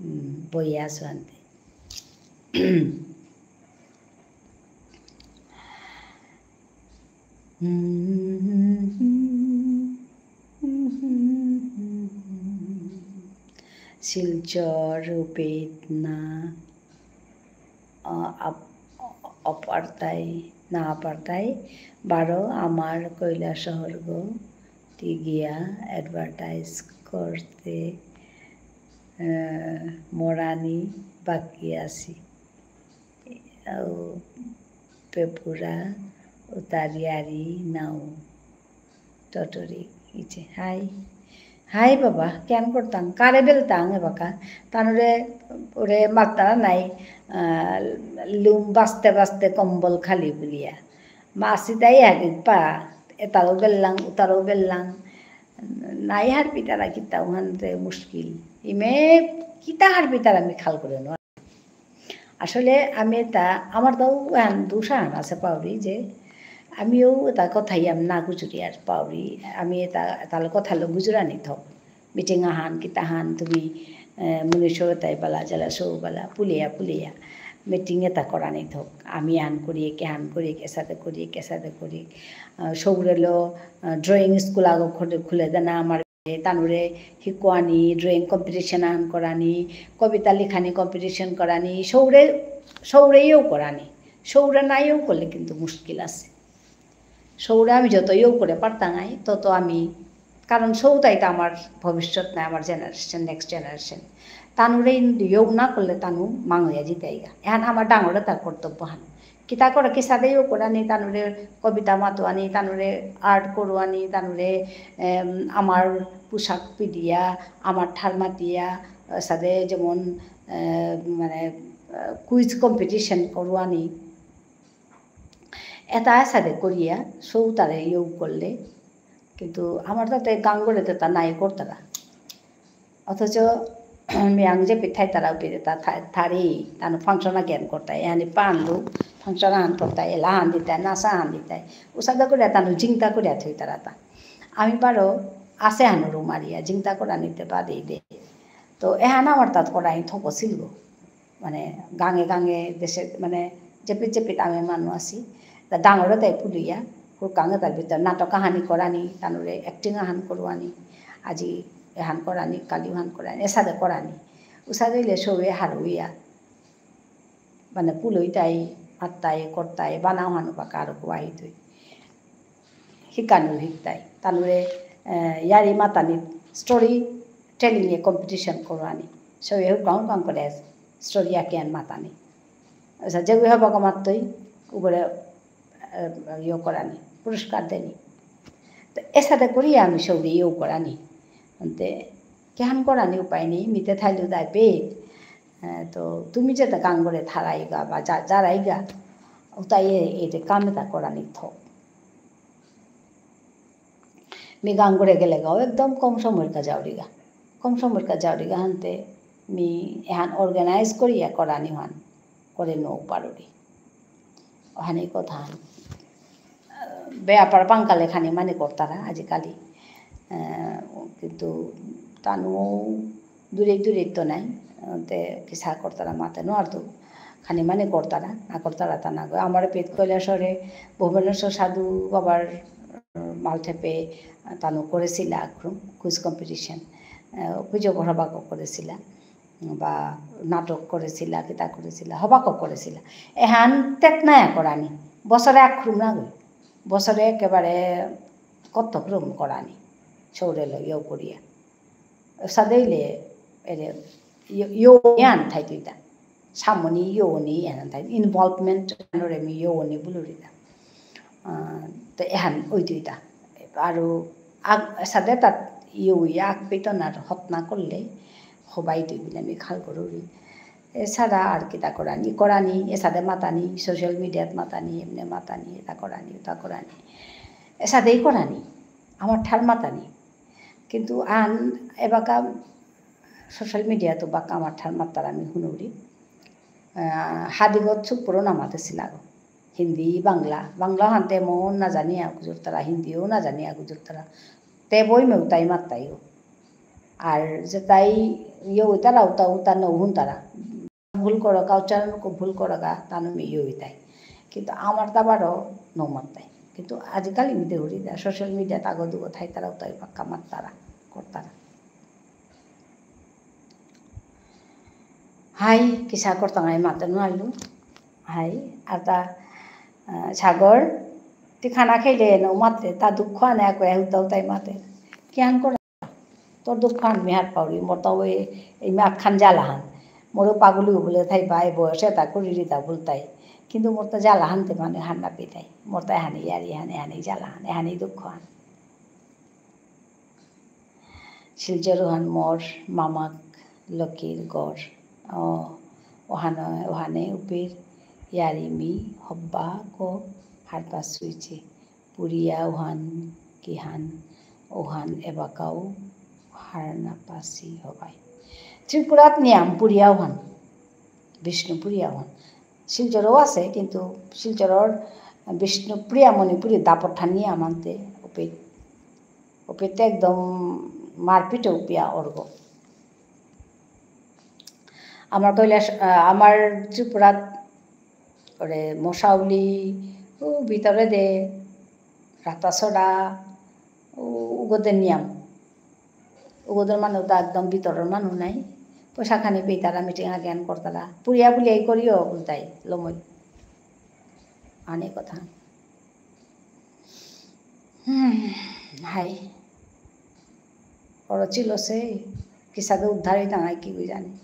উম, বইয়া আসু হানতে। শিলচর, রূপেত না, আ, আপ-, অপারতাই, না পারতাই, বারো আমার কৈলাসহরগ তি গিয়া advertise করতে, আ, মরানি বাকি আসি। আউ পেপুরা উতারিয়ারি নাও। টটরি ইচে। হাই। হাই বাবা, কেন করতাম? কারে বেলতাম এবাকা? তানুরে ওরে মাততারা নাই, আহ, লুম বাস্তে বাস্তে কম্বল খালি বুলিয়া। মাসি তাই হারিত পা, এতারও বেললাম, উতারও বেললাম। নাই হারপিতারা কিতা উহানতে মুশকিল। ইমে কিতা হারপিতারা আমি খাল করে নো। আসলে আমি এতা, আমার তাও এহান দুসাহান আছে পাউরি যে, আমিও এতা কথা ইয়াম না গুজুরি আর পাউরি, আমি এতা, এতালো কথা লো গুজুরানি থক। Meeting আহান, কিতা হান, তুমি, এ, মুনি সৌ এতাই বালা, জেলা সৌ বালা, পুলিয়া, পুলিয়া। Meeting এতা করানি থক। আমি আন করি, কে আন করি, কে সাথে করি, কে সাথে করি। আ, সৌরে লো, আ, drawing school আগো খুলে, খুলে দেনা আমার তানুরে হিকুয়ানি, drawing competition আহান করানি, কবিতা লিখানি competition করানি, সৌরে, সৌরেও করানি। সৌরে নাইও করলে কিন্তু মুশকিল আছে। সৌরে আমি যত ইয়েও করে পারতাম নাই, তত আমি, কারণ সৌতাই তো আমার ভবিষ্যৎ নাই, আমার generation, next generation। তানুরে ইন-, ইয়েও না করলে তানু মাঙিয়া জিতাইগা। এহান আমার ডাঙরে তার কর্তব্য হান। কিতা করে, কিসাদে ইয়েও করানি, তানুরে কবিতা মাতুয়ানি, তানুরে art করুয়ানি, তানুরে, এম, আমার পোশাক পিদিয়া, আমার ঠার মাতিয়া, সাদে যেমন, এ, মানে, এ, quiz competition করুয়ানি। এতা এসাদে করিয়া সৌতারে ইয়েও করলে, কিন্তু আমার তাতে গাঙরে তো তা নাই করতারা। অথচ মিয়াং যে পিঠাই তারা উঠে তা থা-, থারি, তানু function আ জ্ঞান করতাই, এহানি পানলু function আহান করতাই, এলা হান দিতাই, নাচা হান দিতাই, উসাদা করে তানু জিংতা করে থই তারা তা। আমি বারো আসে হানুরু মারিয়া, জিংতা করানিতে বাদেই দে। তো এহান আমার তাত করাই থকসিল গো। মানে, গাঙে গাঙে, দেশে, মানে, জেপিত জেপিত আমি মানু আছি। তা গাঙরে তাই পুলিয়া, হুরকাঙে তার ভিতর নাটক আহানি করানি, তানুরে acting আহান করুয়ানি, আজি এহান করানি, কালি ওহান করানি, এসাদে করানি। উসাদে ইলে সবে হারুইয়া। মানে, পুলইতাই, আত্তাই, কর্তাই, বানাও হানু বা কারো কুয়াই তুই। হিকানু হিকতাই। তানুরে, এ, ইয়ারি মাতানি story telling এ competition করুয়ানি। সবে হুকাং হুকাং করে story আকিয়ান মাতানি। আচ্ছা, যেগু হবা কমাত্তই, উপরে, এ, ইয়ে করানি, পুরস্কার দেনি। তো এসাদে করি আমি সৌরে ইয়েও করানি। আনতে, কেহান করানি উপায় নেই, মিতে থাইলু দায় পেট। এ, তো তুমি যেতা গাঙরে থারাইগা বা যা-, যারাইগা, উতাই এ-, এরে কাম এতা করানি থক। মি গাঙরে গেলেগাও একদম কম সময়র কা যাওরিগা। কম সময়র কা যাওরিগা হানতে মি এহান organize করিয়া করানি হান করে নৌ পারুরি। ওহানি কথা হান। বেয়াপার পাঙ্কালে খানি মানে করতারা আজিকালি। আহ, কিন্তু তানু দূরে দূরে তো নাই। আহ, তে কিসা করতারা মাতে নোয়ারতু। খানি মানে করতারা, না করতারা তা না গো। আমার পেট কৈলাসরে ভুবনেশ্বর সাধু বাবার, আহ, মালঠেপে, আহ, তানু করেছিলা আক্রম, quiz competition। আহ, পুজো হবাকো করেছিলা। বা নাটক করেছিলা, কিতা করেছিলা, হবাকো করেছিলা। এহান তেতনায়া করানি। বছরে আক্রম না গো। বছরে একেবারে কত ক্রম করানি। সৌরে লইয়াও করিয়া। সাদেইলে এরে ইয়ো, ইয়ো ইয়ান থাইতইতা। সামনি ইয়ো নি ইয়ান থাই। Involvement আনরে মি ইয়ো নি বুলুরিতা। আহ, তো এহান ওইতইতা। আরো আগ-, সাদে তাত ইয়ো ইয়াক পেতনার হতনা করলে হবাই তুই বিলে মি খাল করুরি। এছাড়া আর কিতা করানি, করানি, এসাদে মাতানি, social mediaত মাতানি, এমনে মাতানি, এটা করানি, ওটা করানি। এসাদেই করানি, আমার ঠার মাতানি। কিন্তু আন এবাকা social mediaত বাকা আমার ঠার মাতার আমি হুনুরি। আহ, হাদিগত সুপুরো না মাতেছিলাগো। হিন্দি, বাংলা, বাংলা হানতে মন না জানিয়া গুজরতারা, হিন্দিও না জানিয়া গুজরতারা। তে বই মেউতাই মাত্তাইও। আর যেতাই ইয়ে হইতারা, উতা, উতা নৌ হুনতারা। ভুল করকা, উচ্চারণ কো ভুল করকা, তানু মি ইয়ে হইতাই। কিন্তু আমার তা বারো নৌ মাত্তাই। কিন্তু আজিকালি মি দেহুরি দা, social mediaত আগো দুগো থাইতারা, উতাই পাক্কা মাত্তারা, করতারা। হাই, কিসা করতাম আমি মাতে নুয়ারলু। হাই, আর তা, আহ, সাগর, তুই খানা খাইলে এনো মাতে, তা দুঃখ আনে আকো এ উদ্দাও তাই মাতে। কিয়ান করে? তোর দুঃখ আন মি হার পাউরি, মোর তো ওই, এই মাখান জ্বালাহান। মোরও পাগলি বলে থাই বা এই বয়সে তা করি রিতা বলতাই। কিন্তু মোর তো জ্বালাহান তে মানে হার না পেতাই। মোর তো এহানি ইয়ারি হান, এহানি জ্বালাহান, এহানি দুঃখ আন। শিলচর ওহান মোর মামাক লকির গড়। ও, ওহানে, ওহানে উপির ইয়ারি মি হব্বা কো হারপাসুইচি। পুরিয়া ওহান কিহান, ওহান এবাকাও হার না পাসি হবাই। ত্রিপুরাত নিয়াম পুরিয়া ওহান, বিষ্ণুপুরিয়া ওহান। শিলচরও আছে, কিন্তু শিলচরর বিষ্ণুপ্রিয়া মণিপুরী দাপট ঠানি আমান্তে উপে, উপেতে একদম মারপিট উপিয়া অর্গ। আমার কৈলাস, আহ, আমার ত্রিপুরাত করে মশাউলি, ও ভিতরে দে, রাতাছড়া, ও উগদে নিয়াম। উগদর মানু তা একদম ভিতরর মানু নাই। পয়সা খানি পেইতারা, meeting আগে আন করতারা। পুরিয়া বুলিয়াই করিও বুলতাই, লমই। আনে কথা। হুম, হাই। বড় ছিল সে, কিসাদে উদ্ধার হইতাম, আর কি জানি।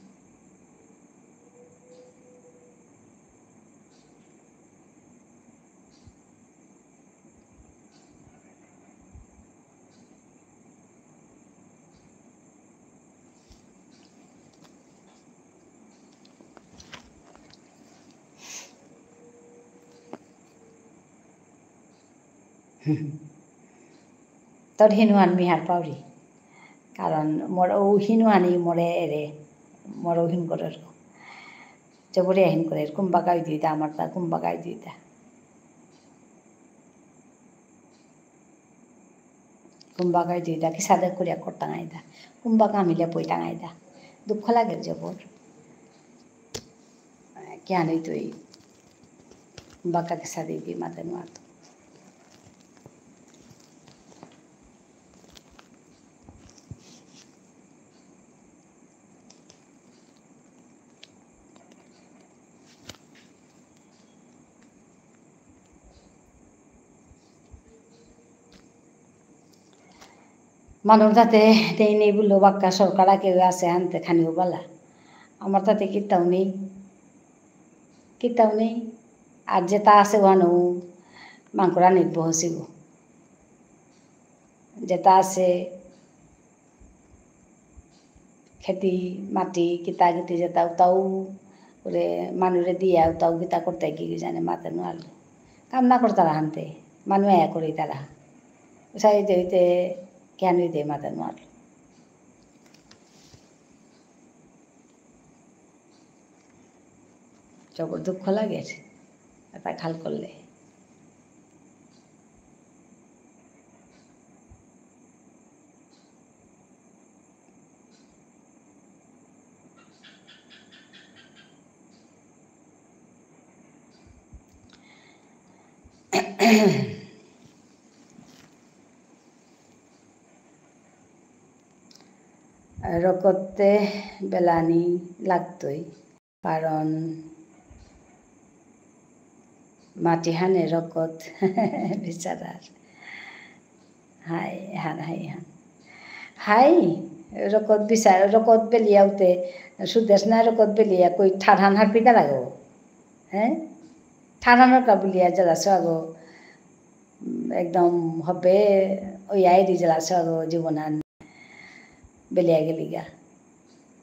তোর হিনুহান মিহার পাউরি। কারণ মোর ও হিনুহানি মোরে এরে, মোর ও হিন করে। জবরে হিন করে, কুম্বাকাই দিতা, আমার তা কুম্বাকাই দিতা। কুম্বাকাই দিতা, কিসাদে করিয়া করতাম আইতা। কুম্বাকা মিলে পইতাম আইতা। দুঃখ লাগে জবর। কেন তুই বাঁকা কিসাদে বি মাতে নোয়ারতো। মানুর তাতে তেই নেই বুললো বাক্কা সরকার আগে আছে আনতে খানি বালা। আমার তাতে কিতাও নেই। কিতাও নেই। আর যেটা আছে ওহানো মাংকরা নির্ভর হসিব। যেটা আছে খেতি মাটি কিতা কিতি যেতা উতাও করে মানুরে দিয়া উতাও কিতা করতে কি জানে মাতে নোয়ারলো। কাম না করতারা হানতে, মানু এয়া করে তারা। উসাইতে হইতে কেন হইতে মাতে নোয়ারলো। জবর দুঃখ লাগে, এটা খাল করলে। রকতে বেলানি লাগতই। কারণ মাটিহানে রকত বিচারার। হাই, হান, হাই, হান। হাই, রকত বিচার, রকত বেলিয়াউতে, সুদেশনা রকত বেলিয়া কই ঠারহান হারপিতা লাগো। হ্যাঁ? ঠারহানর কা বুলিয়া জেলা সাগো, উম, একদম হবে ওই আইডি জেলা সাগো জীবনহান। বেলিয়া গেলিগা।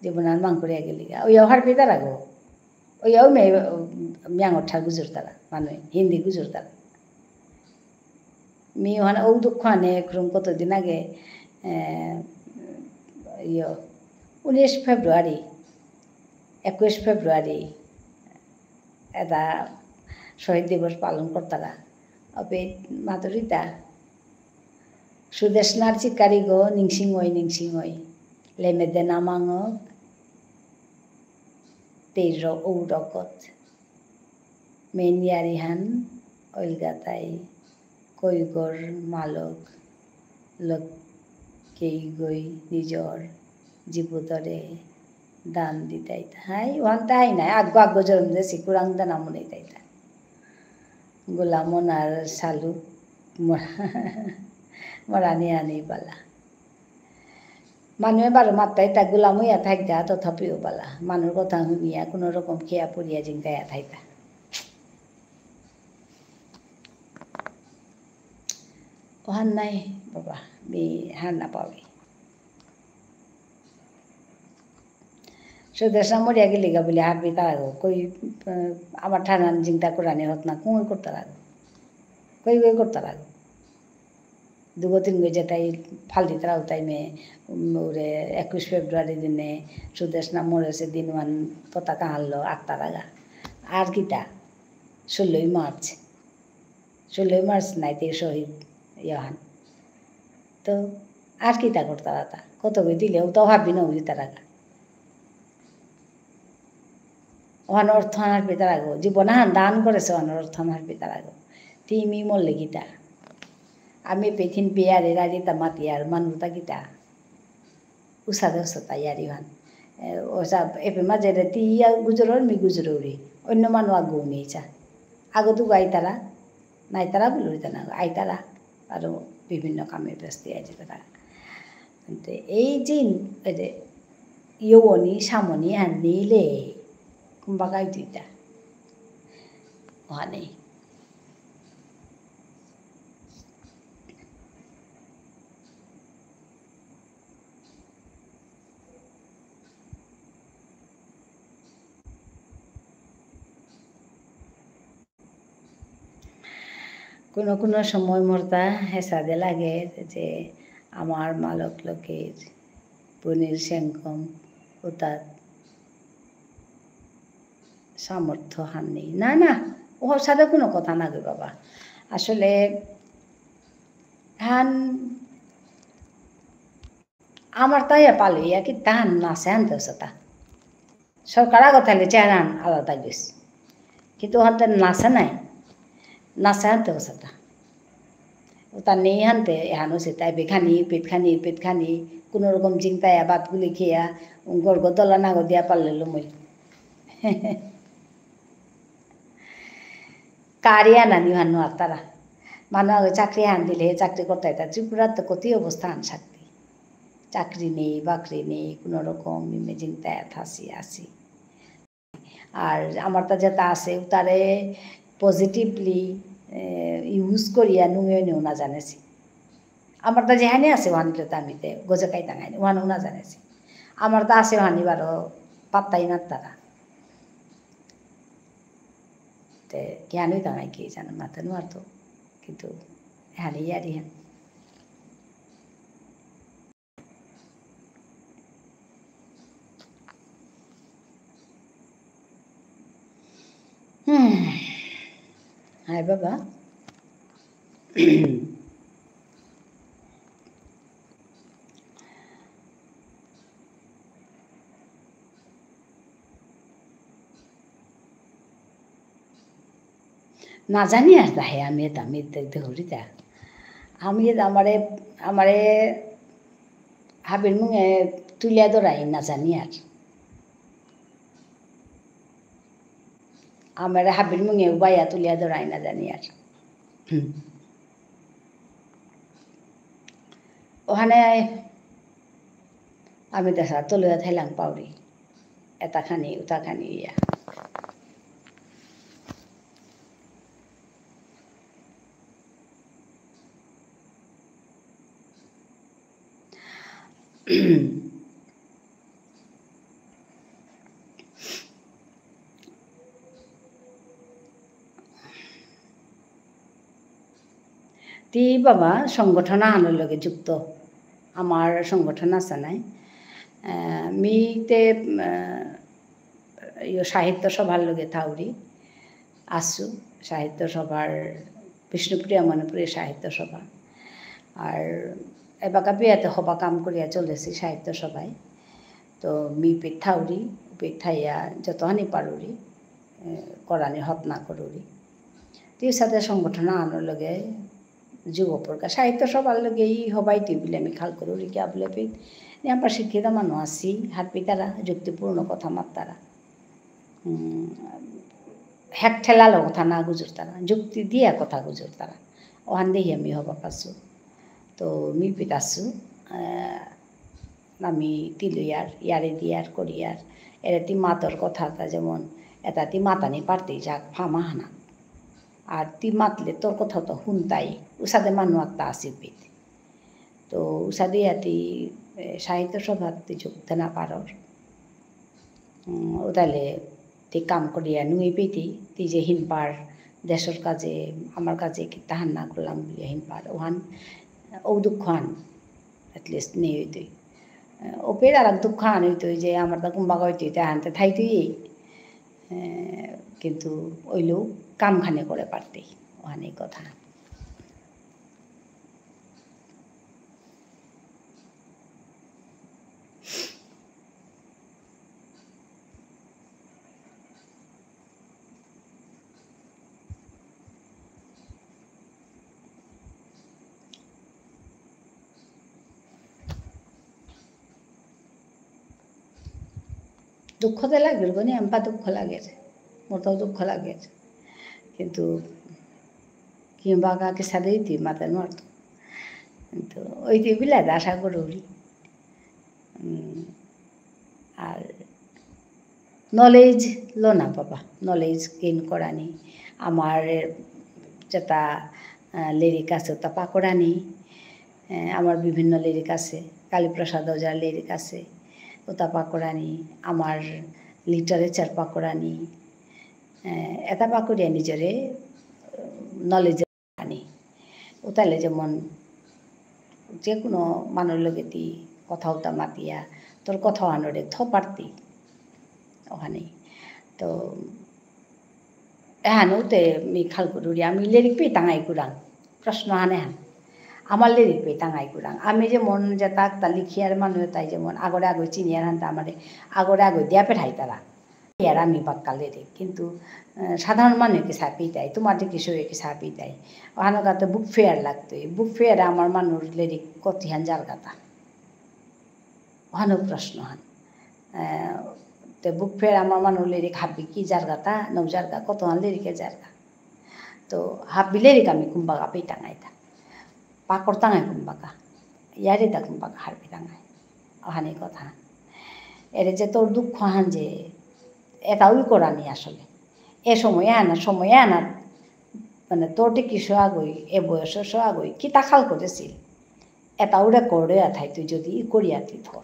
জীবনহান মাংকরিয়া গেলিগা। ওই অহার পিতারাগো। ওই অ মে, মিয়াং অঠার গুজুরতারা, মানে হিন্দি গুজুরতারা। মি ওহান ও দুঃখ আনে, ক্রম কতদিন আগে, এ, ইয়ো, উনিশ ফেব্রুয়ারি, একুশ ফেব্রুয়ারি, এটা শহীদ দিবস পালন করতারা। অবে মাতুরিতা, সুদেশনার চিকারি গো, নিংসিং ওই, নিংসিং ওই। লেমেদে নামাঙক, তেইর ঔরকত। মেনিয়ারিহান, ঐলগাতাই, কৈগর মালক, লক্কেই গই নিজর, জীবতরে, দান দিতাইতা। হাই, ওহান তাই নাই। আগো আগো জন্ম দেসি, কুরাং দানা মনে তাইতা। গোলাম ওনার সালু, মরা-, মরানি আনি বালা। মানুয়ে বারো মাত্তাই তা গোলাম হইয়া থাকতা, তথাপিও বালা। মানুর কথা শুনিয়া কোনো রকম খেয়া পড়িয়া জিঙ্কাইয়া থাইতা। ওহান নাই বাবা, মি হার না পাবি। সুদেশনা মরিয়া গেলিগা বুলে হারপি তারাগো। কই, আহ, আমার ঠারহান জিংতা কুরানি হত না, কুঙই করতারাগো। কই কই করতারাগো। দুগো তিনগো যেতাই ফালতি তারাও তাই মে, উম, ওরে একুশ ফেব্রুয়ারি দিনে সুদেশনা মরেসে দিন ওহান পতাকা হারলো আত্মারাগা। আর কিতা? ষোলোই মার্চ। ষোলোই মার্চ নাইতে শহীদ ইয়হান। তো আর কিতা করতারা তা? কত গই দিলে, ও তো হাবি না উড়ি তারা গা। ওহান অর্থহান হারপি তারা গো। জীবনহান দান করেসে, ওহান অর্থহান হারপি তারা গো। তি মি মরলে কিতা? আমি পেথিন পেয়ারে রাজিতা মাতিয়ার মানুতা কিতা? উসাদে উসাদে ইয়ারি হান। এ, ওসা এপে মাঝে রে তি ইয়া গুজরর মি গুজরৌরি। অন্য মানু আগো নেই চা। আগো দুগো আইতারা, নাইতারা বুলুরি তা না, আইতারা। আর বিভিন্ন কামে ব্যস্ত আছে তারা। কিন্তু এই যে, এই যে ইয়নি, সামনি, হান্নিলে, কুম্বাকাই দুইটা। ওহানে। কোনো কোনো সময় মোরতা হেসাদে লাগে যে আমার মালক লোকের পনির সেঙ্কম উতাত সামর্থ্য হান নেই। না, না, ও সাথে কোনো কথা না গো বাবা। আসলে হান আমার তাই পালিয়া কি তাহান নাসে হানতে সাতা। সরকার আগত থাকলে চেহারা হান আলাদা গেছে। কিন্তু হানতে নাসে নাই। নাসে হানতে সাতা। ওতা নেই হানতে এহানো সে তাই বেখানি, পেট খানি, পেট খানি, কোনো রকম চিন্তায় ভাত গুলি খেয়া, গড় গড় দলা নাগো দিয়া পারলে লুমই। কারিয়া নানি মানু আতারা। মানু আগে চাকরি হান দিলে চাকরি করতে হয়। তা ত্রিপুরার তো কতি অবস্থা আন শক্তি। চাকরি নেই, বাকরি নেই, কোনো রকম ইমে চিন্তায় থাসি আসি। আর আমার তা যেটা আছে, তারে positively, এ, use করিয়া নুঙে নেও না জানেছি। আমার তা যেহানি আছে, ওহানি তো আমি তে গজে কাই টাঙাই, ওহানও না জানেছি। আমার তা আছে, ওহানি বারো পাত্তাই না তারা। তে জ্ঞানই তো নাই কি জানো, মাথা নোয়ার তো, কিন্তু এহানি ইয়ারি হান। হুম। হায় বাবা। না জানি আর তাহে আমি এটা, আমি এটা, এটা হরি তা। আমি এটা আমারে, আমারে হাবির মুঙে তুলিয়া ধরাই না জানি আর। আমারে হাবির মুঙে উবাইয়া তুলিয়া ধরাই না জানি আর। হুম। ওহানে আমি দেশা তলুয়া থাইলাং পাউরি। এটা খানি, উতা খানি ইয়া। তি বাবা সংগঠন আহানর লগে যুক্ত। আমার সংগঠন আছে নাই। আহ, মি তে, আহ, ইয়ো সাহিত্য সভার লগে থাউরি। আসু সাহিত্য সভার বিষ্ণুপ্রিয়া মণিপুরী সাহিত্য সভা। আর এবাকা বিয়াতে হবা কাম করিয়া চলেছি সাহিত্য সভায়। তো মি পিঠাউরি, পিঠাইয়া যতহানি পারুরি, এ, করানি হতনা করুরি। তি সাথে সংগঠন আহানর লগে যুব প্রকাশ সাহিত্য সভার লগে ই হবাই তুই বলে আমি খাল করুরি কিয়া বলে পি। নিয়াম পা শিক্ষিত মানু আসি, হারপিতারা, যুক্তিপূর্ণ কথা মাত্তারা। উম, হেক ঠেলালো কথা না গুজরতারা, যুক্তি দিয়া কথা গুজরতারা। ওহান দেহি আমি হবা পাসু। তো মি পিতাসু, আহ, আমি তিলু ইয়ার, ইয়ারে দিয়ার, করিয়ার। এরে তি মাতর কথা তা যেমন, এটা তি মাতানি পারতেই যাক, ফামা হানা। আর তি মাতলে তোর কথা তো হুনতাই, উসাদে মানু আত্মা আসি পিত। তো উসাদে ইয়াতি, এ, সাহিত্য সভাত তি যোগ দেনা পারর। উম, উদালে তি কাম করিয়া নুই পিতি, তি যে হিনপার দেশর কাজে, আমার কাজে কি তাহান না করলাম বুলিয়া হিনপার। ওহান, ও দুঃখ আন, at least নেই হইতই। এ, ওপের আর এক দুঃখ আন হইতই যে আমার তা কুম্বাগা হইতই, তাহানতে থাইতই। এ, কিন্তু ওইলেও কাম খানে করে পারতেই, ওহানে কথা। দুঃখ তো লাগে, মানে, আমপা দুঃখ লাগে, মোর তো দুঃখ লাগে, কিন্তু কিংবা কাকে সাথে দিতে মাতে নোয়ারতো। তো ওইটি বিলাইতে আশা করুরি। উম, আর knowledge লো না বাবা, knowledge gain করানি, আমার যেতা, আহ, লেরিক আছে ওতা পাকরানি, আহ, আমার বিভিন্ন লেরিক আছে, কালীপ্রসাদ ওঝার লেরিক আছে, ওতা পাকরানি, আমার literature পাকরানি, আহ, এতা পাকরিয়া নিজরে, আহ, knowledge আনি। ওতালে যেমন যে কোনো মানুর লগে তি কথা উতা মাতিয়া, তোর কথা আনরে থ পারতি। ওখানে। তো, এহান উতে মি খাল করুরি, আমি লেরিক পেয়ে তাঙাই কুরাং। প্রশ্ন আনে হান। আমার লেরিক পেয়ে তাঙাই কুরাং। আমি যেমন যেতা তা লিখিয়ার মানু তাই যেমন আগরে আগই চিনিয়ার হান তা আমারে আগরে আগই দিয়া পেঠাই তারা। আর আমি বাক্কা লেরিক, কিন্তু, আহ, সাধারণ মানু কিসা পেইতাই, তোমার যে কিশোরে কিসা পেইতাই। ওহানো কাতে book fair লাগতই। Book fair এ আমার মানুর লেরিক কতিহান যারগাতা। ওহানো প্রশ্ন হান। আহ, তে book fair এ আমার মানুর লেরিক হাবি কি যারগাতা, নৌ যারগা, কতহান লেরিকে যারগা। তো হাবি লেরিক আমি কুম্বাগা পেইতাঙাইতা। পাকরতাঙাই কুম্বাগা। ইয়ারিতা কুম্বাগা হারপিতাঙাই। ওহানি কথা। এরে যে তোর দুঃখ হান যে, এতাও ইকরানি আসলে। এ সময় আনা, সময় আনা, মানে তোর তে কিশো আগই, এ বয়স সো আগই, কিতা খাল করেছিল। এতাও record এ আথাই তুই যদি ইকরিয়া তুই ধর।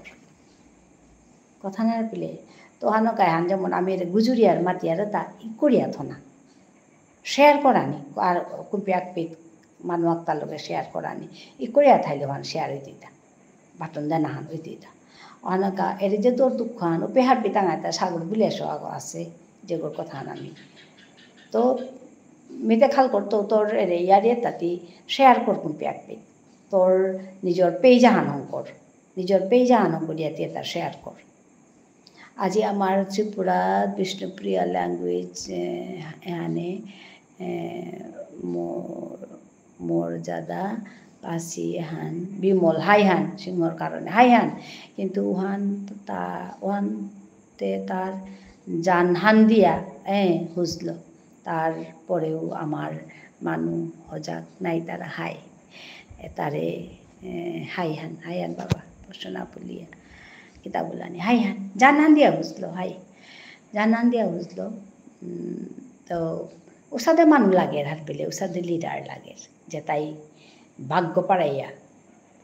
কথা না পেলে, তো হানো কাই হান যেমন আমি এরে গুজুরিয়ার মাতিয়ার তা ইকরিয়া থনা। Share করানি, আর কুম্পি আকপিত মানু আকতার লগে share করানি। ইকরিয়া থাইলে ওহান share হইতে দিতা। বাটন দেনা হান হইতে দিতা। অহানকা এরে যে তোর দুঃখ হান, উপে হারপিতাঙাইতা সাগর বিলেসো আগো আছে, যেগর কথা হান আমি। তো, মিতে খাল করতো তোর এরে ইয়ারিয়ে তাতি share কর কুম্পি আকপিত। তোর নিজর page আহান হঙকর। নিজর page আহান হঙকরিয়া তি এতা share কর। আজি আমার ত্রিপুরা বিষ্ণুপ্রিয়া language, এ, এহানে, এ, মোর, মোর জাদা পাসি হান, বিমল হাই হান, সিংহর কারণে হাই হান। কিন্তু ওহান তা, ওহান তে তার জান হান দিয়া, এ, হুজলো। তারপরেও আমার মানু হজাক নাই তারা হাই। এ, তারে, এ, হাই হান, হাই হান বাবা, প্রশ্ন না বলিয়া। কিতা বলানি, হাই হান, জান হান দিয়া বুঝলো, হাই। জান হান দিয়া বুঝলো। উম, তো, উসাদে মানু লাগে হার পেলে, উসাদে leader লাগে, যে তাই ভাগ্য পাড়াইয়া,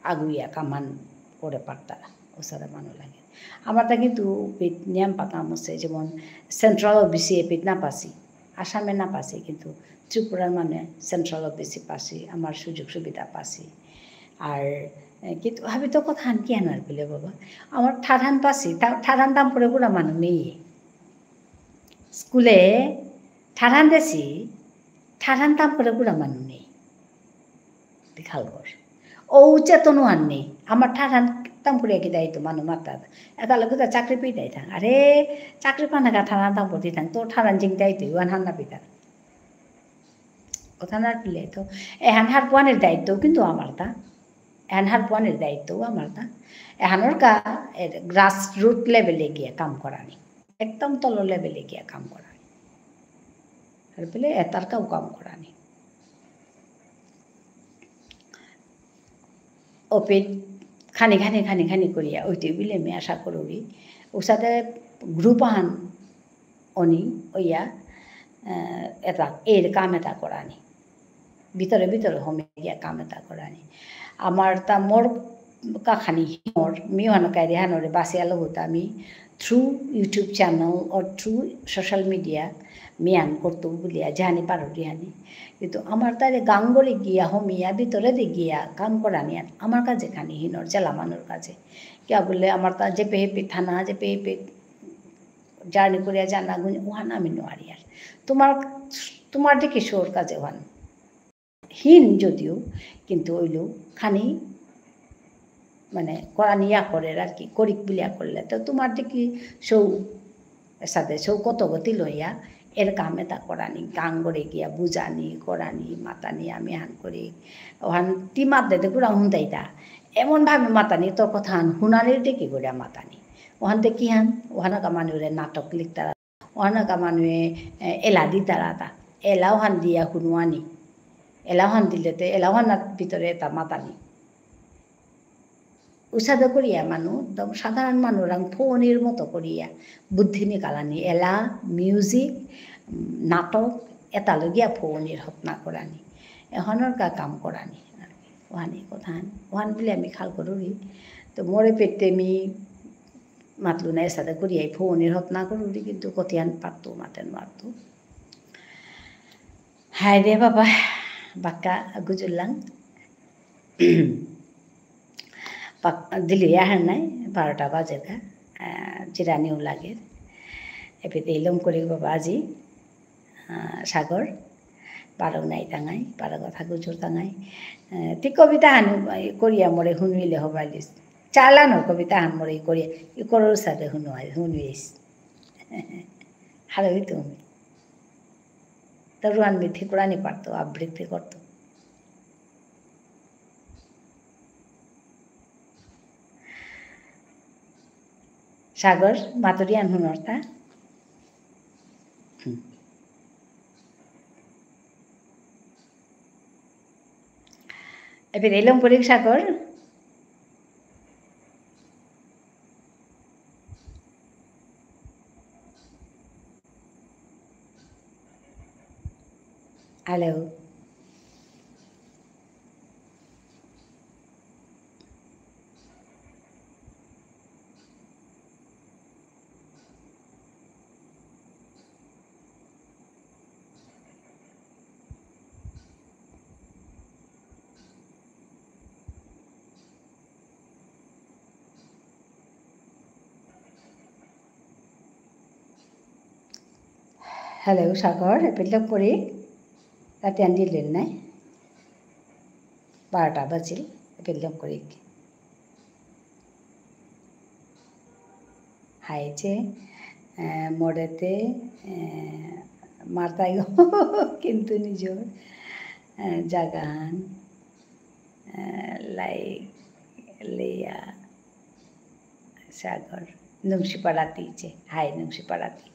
আগুইয়া কামান করে পারতারা, উসাদে মানু লাগে। আমার তা কিন্তু পিত নিয়াম পাকাম আছে, যেমন central O B C এ পিত না পাসি, আসামে না পাসি, কিন্তু ত্রিপুরার মানে central O B C পাসি, আমার সুযোগ সুবিধা পাসি। আর, এ, কিন্তু হাবি তো কথা হান কি আনার বলে বাবা, আমার ঠারহান পাসি, তা-, ঠারহান দাম করে বুড়া মানু নেই। স্কুলে ঠারহান দেসি, ঠারহান দাম করে বুড়া মানু নেই। দেখাল কর। ও চেতন হান নেই। আমার ঠারহান তাম করে কি দায়িত্ব মানু মাতার। এতা লোকে তো চাকরি পেয়ে দেয় থাং। আরে, চাকরি পানা কা ঠারহান তাম করে থাং। তো ঠারহান জিং দায়িত্ব, ওহান হান না পেতার। কথা না পেলে তো, এহান হার পুয়ানের দায়িত্ব কিন্তু আমার তা। এহান হার পুয়ানের দায়িত্ব আমার তা। এহানোর কা, এ, grassroot level এ গিয়া কাম করানি। একদম তল level এ গিয়া কাম করানি। আর পেলে এতার কাউ কাম করানি। ওপেই খানি খানি খানি খানি করিয়া ওইতে বিলে মি আশা করুরি। ওসাদে group আহান অনি ওইয়া, আহ, এতা, এর কাম এতা করানি। ভিতরে ভিতরে হমে গিয়া কাম এতা করানি। আমার তা মোর কাখানি মোর, মি ওহানো কাইরে হানোরে বাসিয়া লহুতা মি through YouTube channel or through social media মি আন করতু বুলিয়া জানি পারুরি হানি। কিন্তু আমার তারে গাঙ্গরে গিয়া হমিয়া ভিতরে দে গিয়া কাম করানি আর আমার কাজে খানি হিনর জেলা মানুর কাজে। কিয়া বুললে আমার তা যেপে হেপে থানা, যেপে হেপে journey করিয়া জানা গুণ ওহান আমি নোয়ারি আর। তোমার, তোমার দেখি শোর কাজে ওহান। হীন যদিও, কিন্তু ওইলো খানি মানে করানি ইয়া করে আর কি, করিক বুলিয়া করলে। তো তোমার দেখি সৌ এসাদে সৌ কত গতি লইয়া এর কাম এতা করানি, গাঙ্গরে গিয়া বুঝানি, করানি, মাতানি, আমি হান করি। ওহান তি মাত দে, দে কুড়া হুন দাইতা। এমন ভাবে মাতানি, তোর কথা হান হুনানি দেখি করে মাতানি। ওহান তে কি হান, ওহান কা মানুরে নাটক লিখতারা। ওহান কা মানুয়ে, এ, এলা দিতারা তা। এলা ওহান দিয়া হুনুয়ানি। এলা ওহান দিলে তে, এলা ওহান ভিতরে এতা মাতানি। উসাদে করিয়া মানু, একদম সাধারণ মানুরাং ফোনির মতো করিয়া বুদ্ধি নিকালানি, এলা, music, উম, নাটক, এতা লগিয়া ফোনির হতনা করানি। এহনর কা কাম করানি। ওহানি কথা, ওহান বুলে আমি খাল করুরি। তো মোরে পেটে মি মাতলু না এসাদে করিয়া ফোনির হতনা করুরি, কিন্তু কতিয়ান পারতো, মাতে নোয়ারতো। হায় রে বাবা, বাক্কা গুজুরলাং। পাক-, দিল্লি আহার নাই, বারোটা বাজের গা, আহ, জিরানিও লাগের। এপিতে ইলম করি বাবা আজি, আহ, সাগর, বারো নাই তাঙাই, বারো কথা গুজুর তাঙাই। আহ, তি কবিতা হানু, আহ, করিয়া মোরে হুনুইলে হবাইলিস। চালানোর কবিতা হান মোরে করিয়া, ই করোর সাথে হুনুয়াই, হুনুইস। হারৌ তুমি। তরুয়ান মিথি কুরানি পারতো, আবৃত্তি করতো। সাগর, মাতুরিয়ান হুনরতা। হুম। এপিতে ইলম করিক সাগর। Hello. Hello, সাগর, এপিলক করি। রাতি আন্দি লেন নাই। বারোটা বাজিল, এপিলক করি। হাই যে, আহ, মরেতে, আহ, মারতাই গো, কিন্তু নিজর, আহ, জাগাহান, আহ, লাই, লেয়া, সাগর, নুংশিপাড়াতি যে, হাই নুংশিপাড়াতি।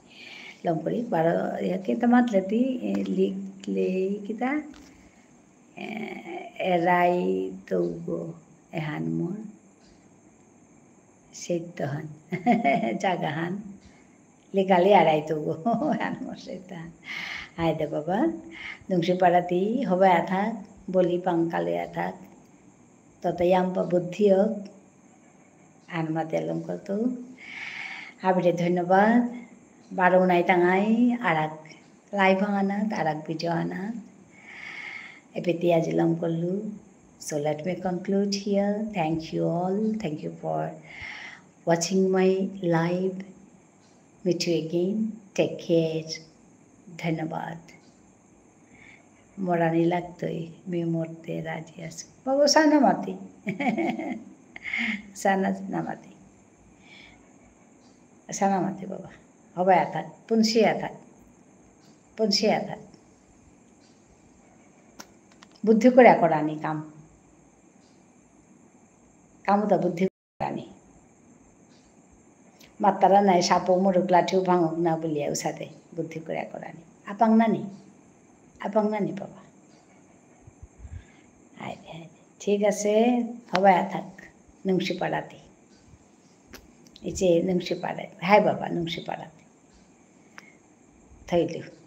লম করি, বারো, ইয়া, কিতা মাতলেতি, এ, লিখ, লে, কিতা? এ, এরাই তৌগো এহান মোর সেতহান, জাগাহান, লিকালে এরাই তৌগো এহান মোর সেতহান। হাই দে বাবা, নুংশিপাড়াতি হবায়া থাক, বলি পাংকালয়া থাক, তত ইয়াম্পা বুদ্ধি হোক, আনমাতে লম করতো। হাবিরে ধন্যবাদ। বারো নাই তাঙাই আরাক live আনাত, আরাক video আনাত। এপিতে আজি লম করলু। So let me conclude here. Thank you all. Thank you for watching my live. Meet you again. Take care. ধন্যবাদ। মরানি লাগতই, মি মরতে রাজি আছি। বাবু, সানা মাতি। সানা না মাতি। সানা মাতি বাবা। হবায়া থাক, পুনসিয়া থাক। পুনসিয়া থাক। বুদ্ধি করে করানি কাম। কামতা বুদ্ধি করানি। মাত্তারা নাই, সাপো মরুক, লাঠিও ভাঙুক না বুলিয়া উসাদে বুদ্ধি করে করানি। আপাং নানি? আপাং নানি বাবা? হাই দে, হাই দে। ঠিক আছে, হবায়া থাক। নুংশিপাড়াতি। ইচে নুংশিপাড়াতি। হাই বাবা, নুংশিপাড়াতি। থইলু।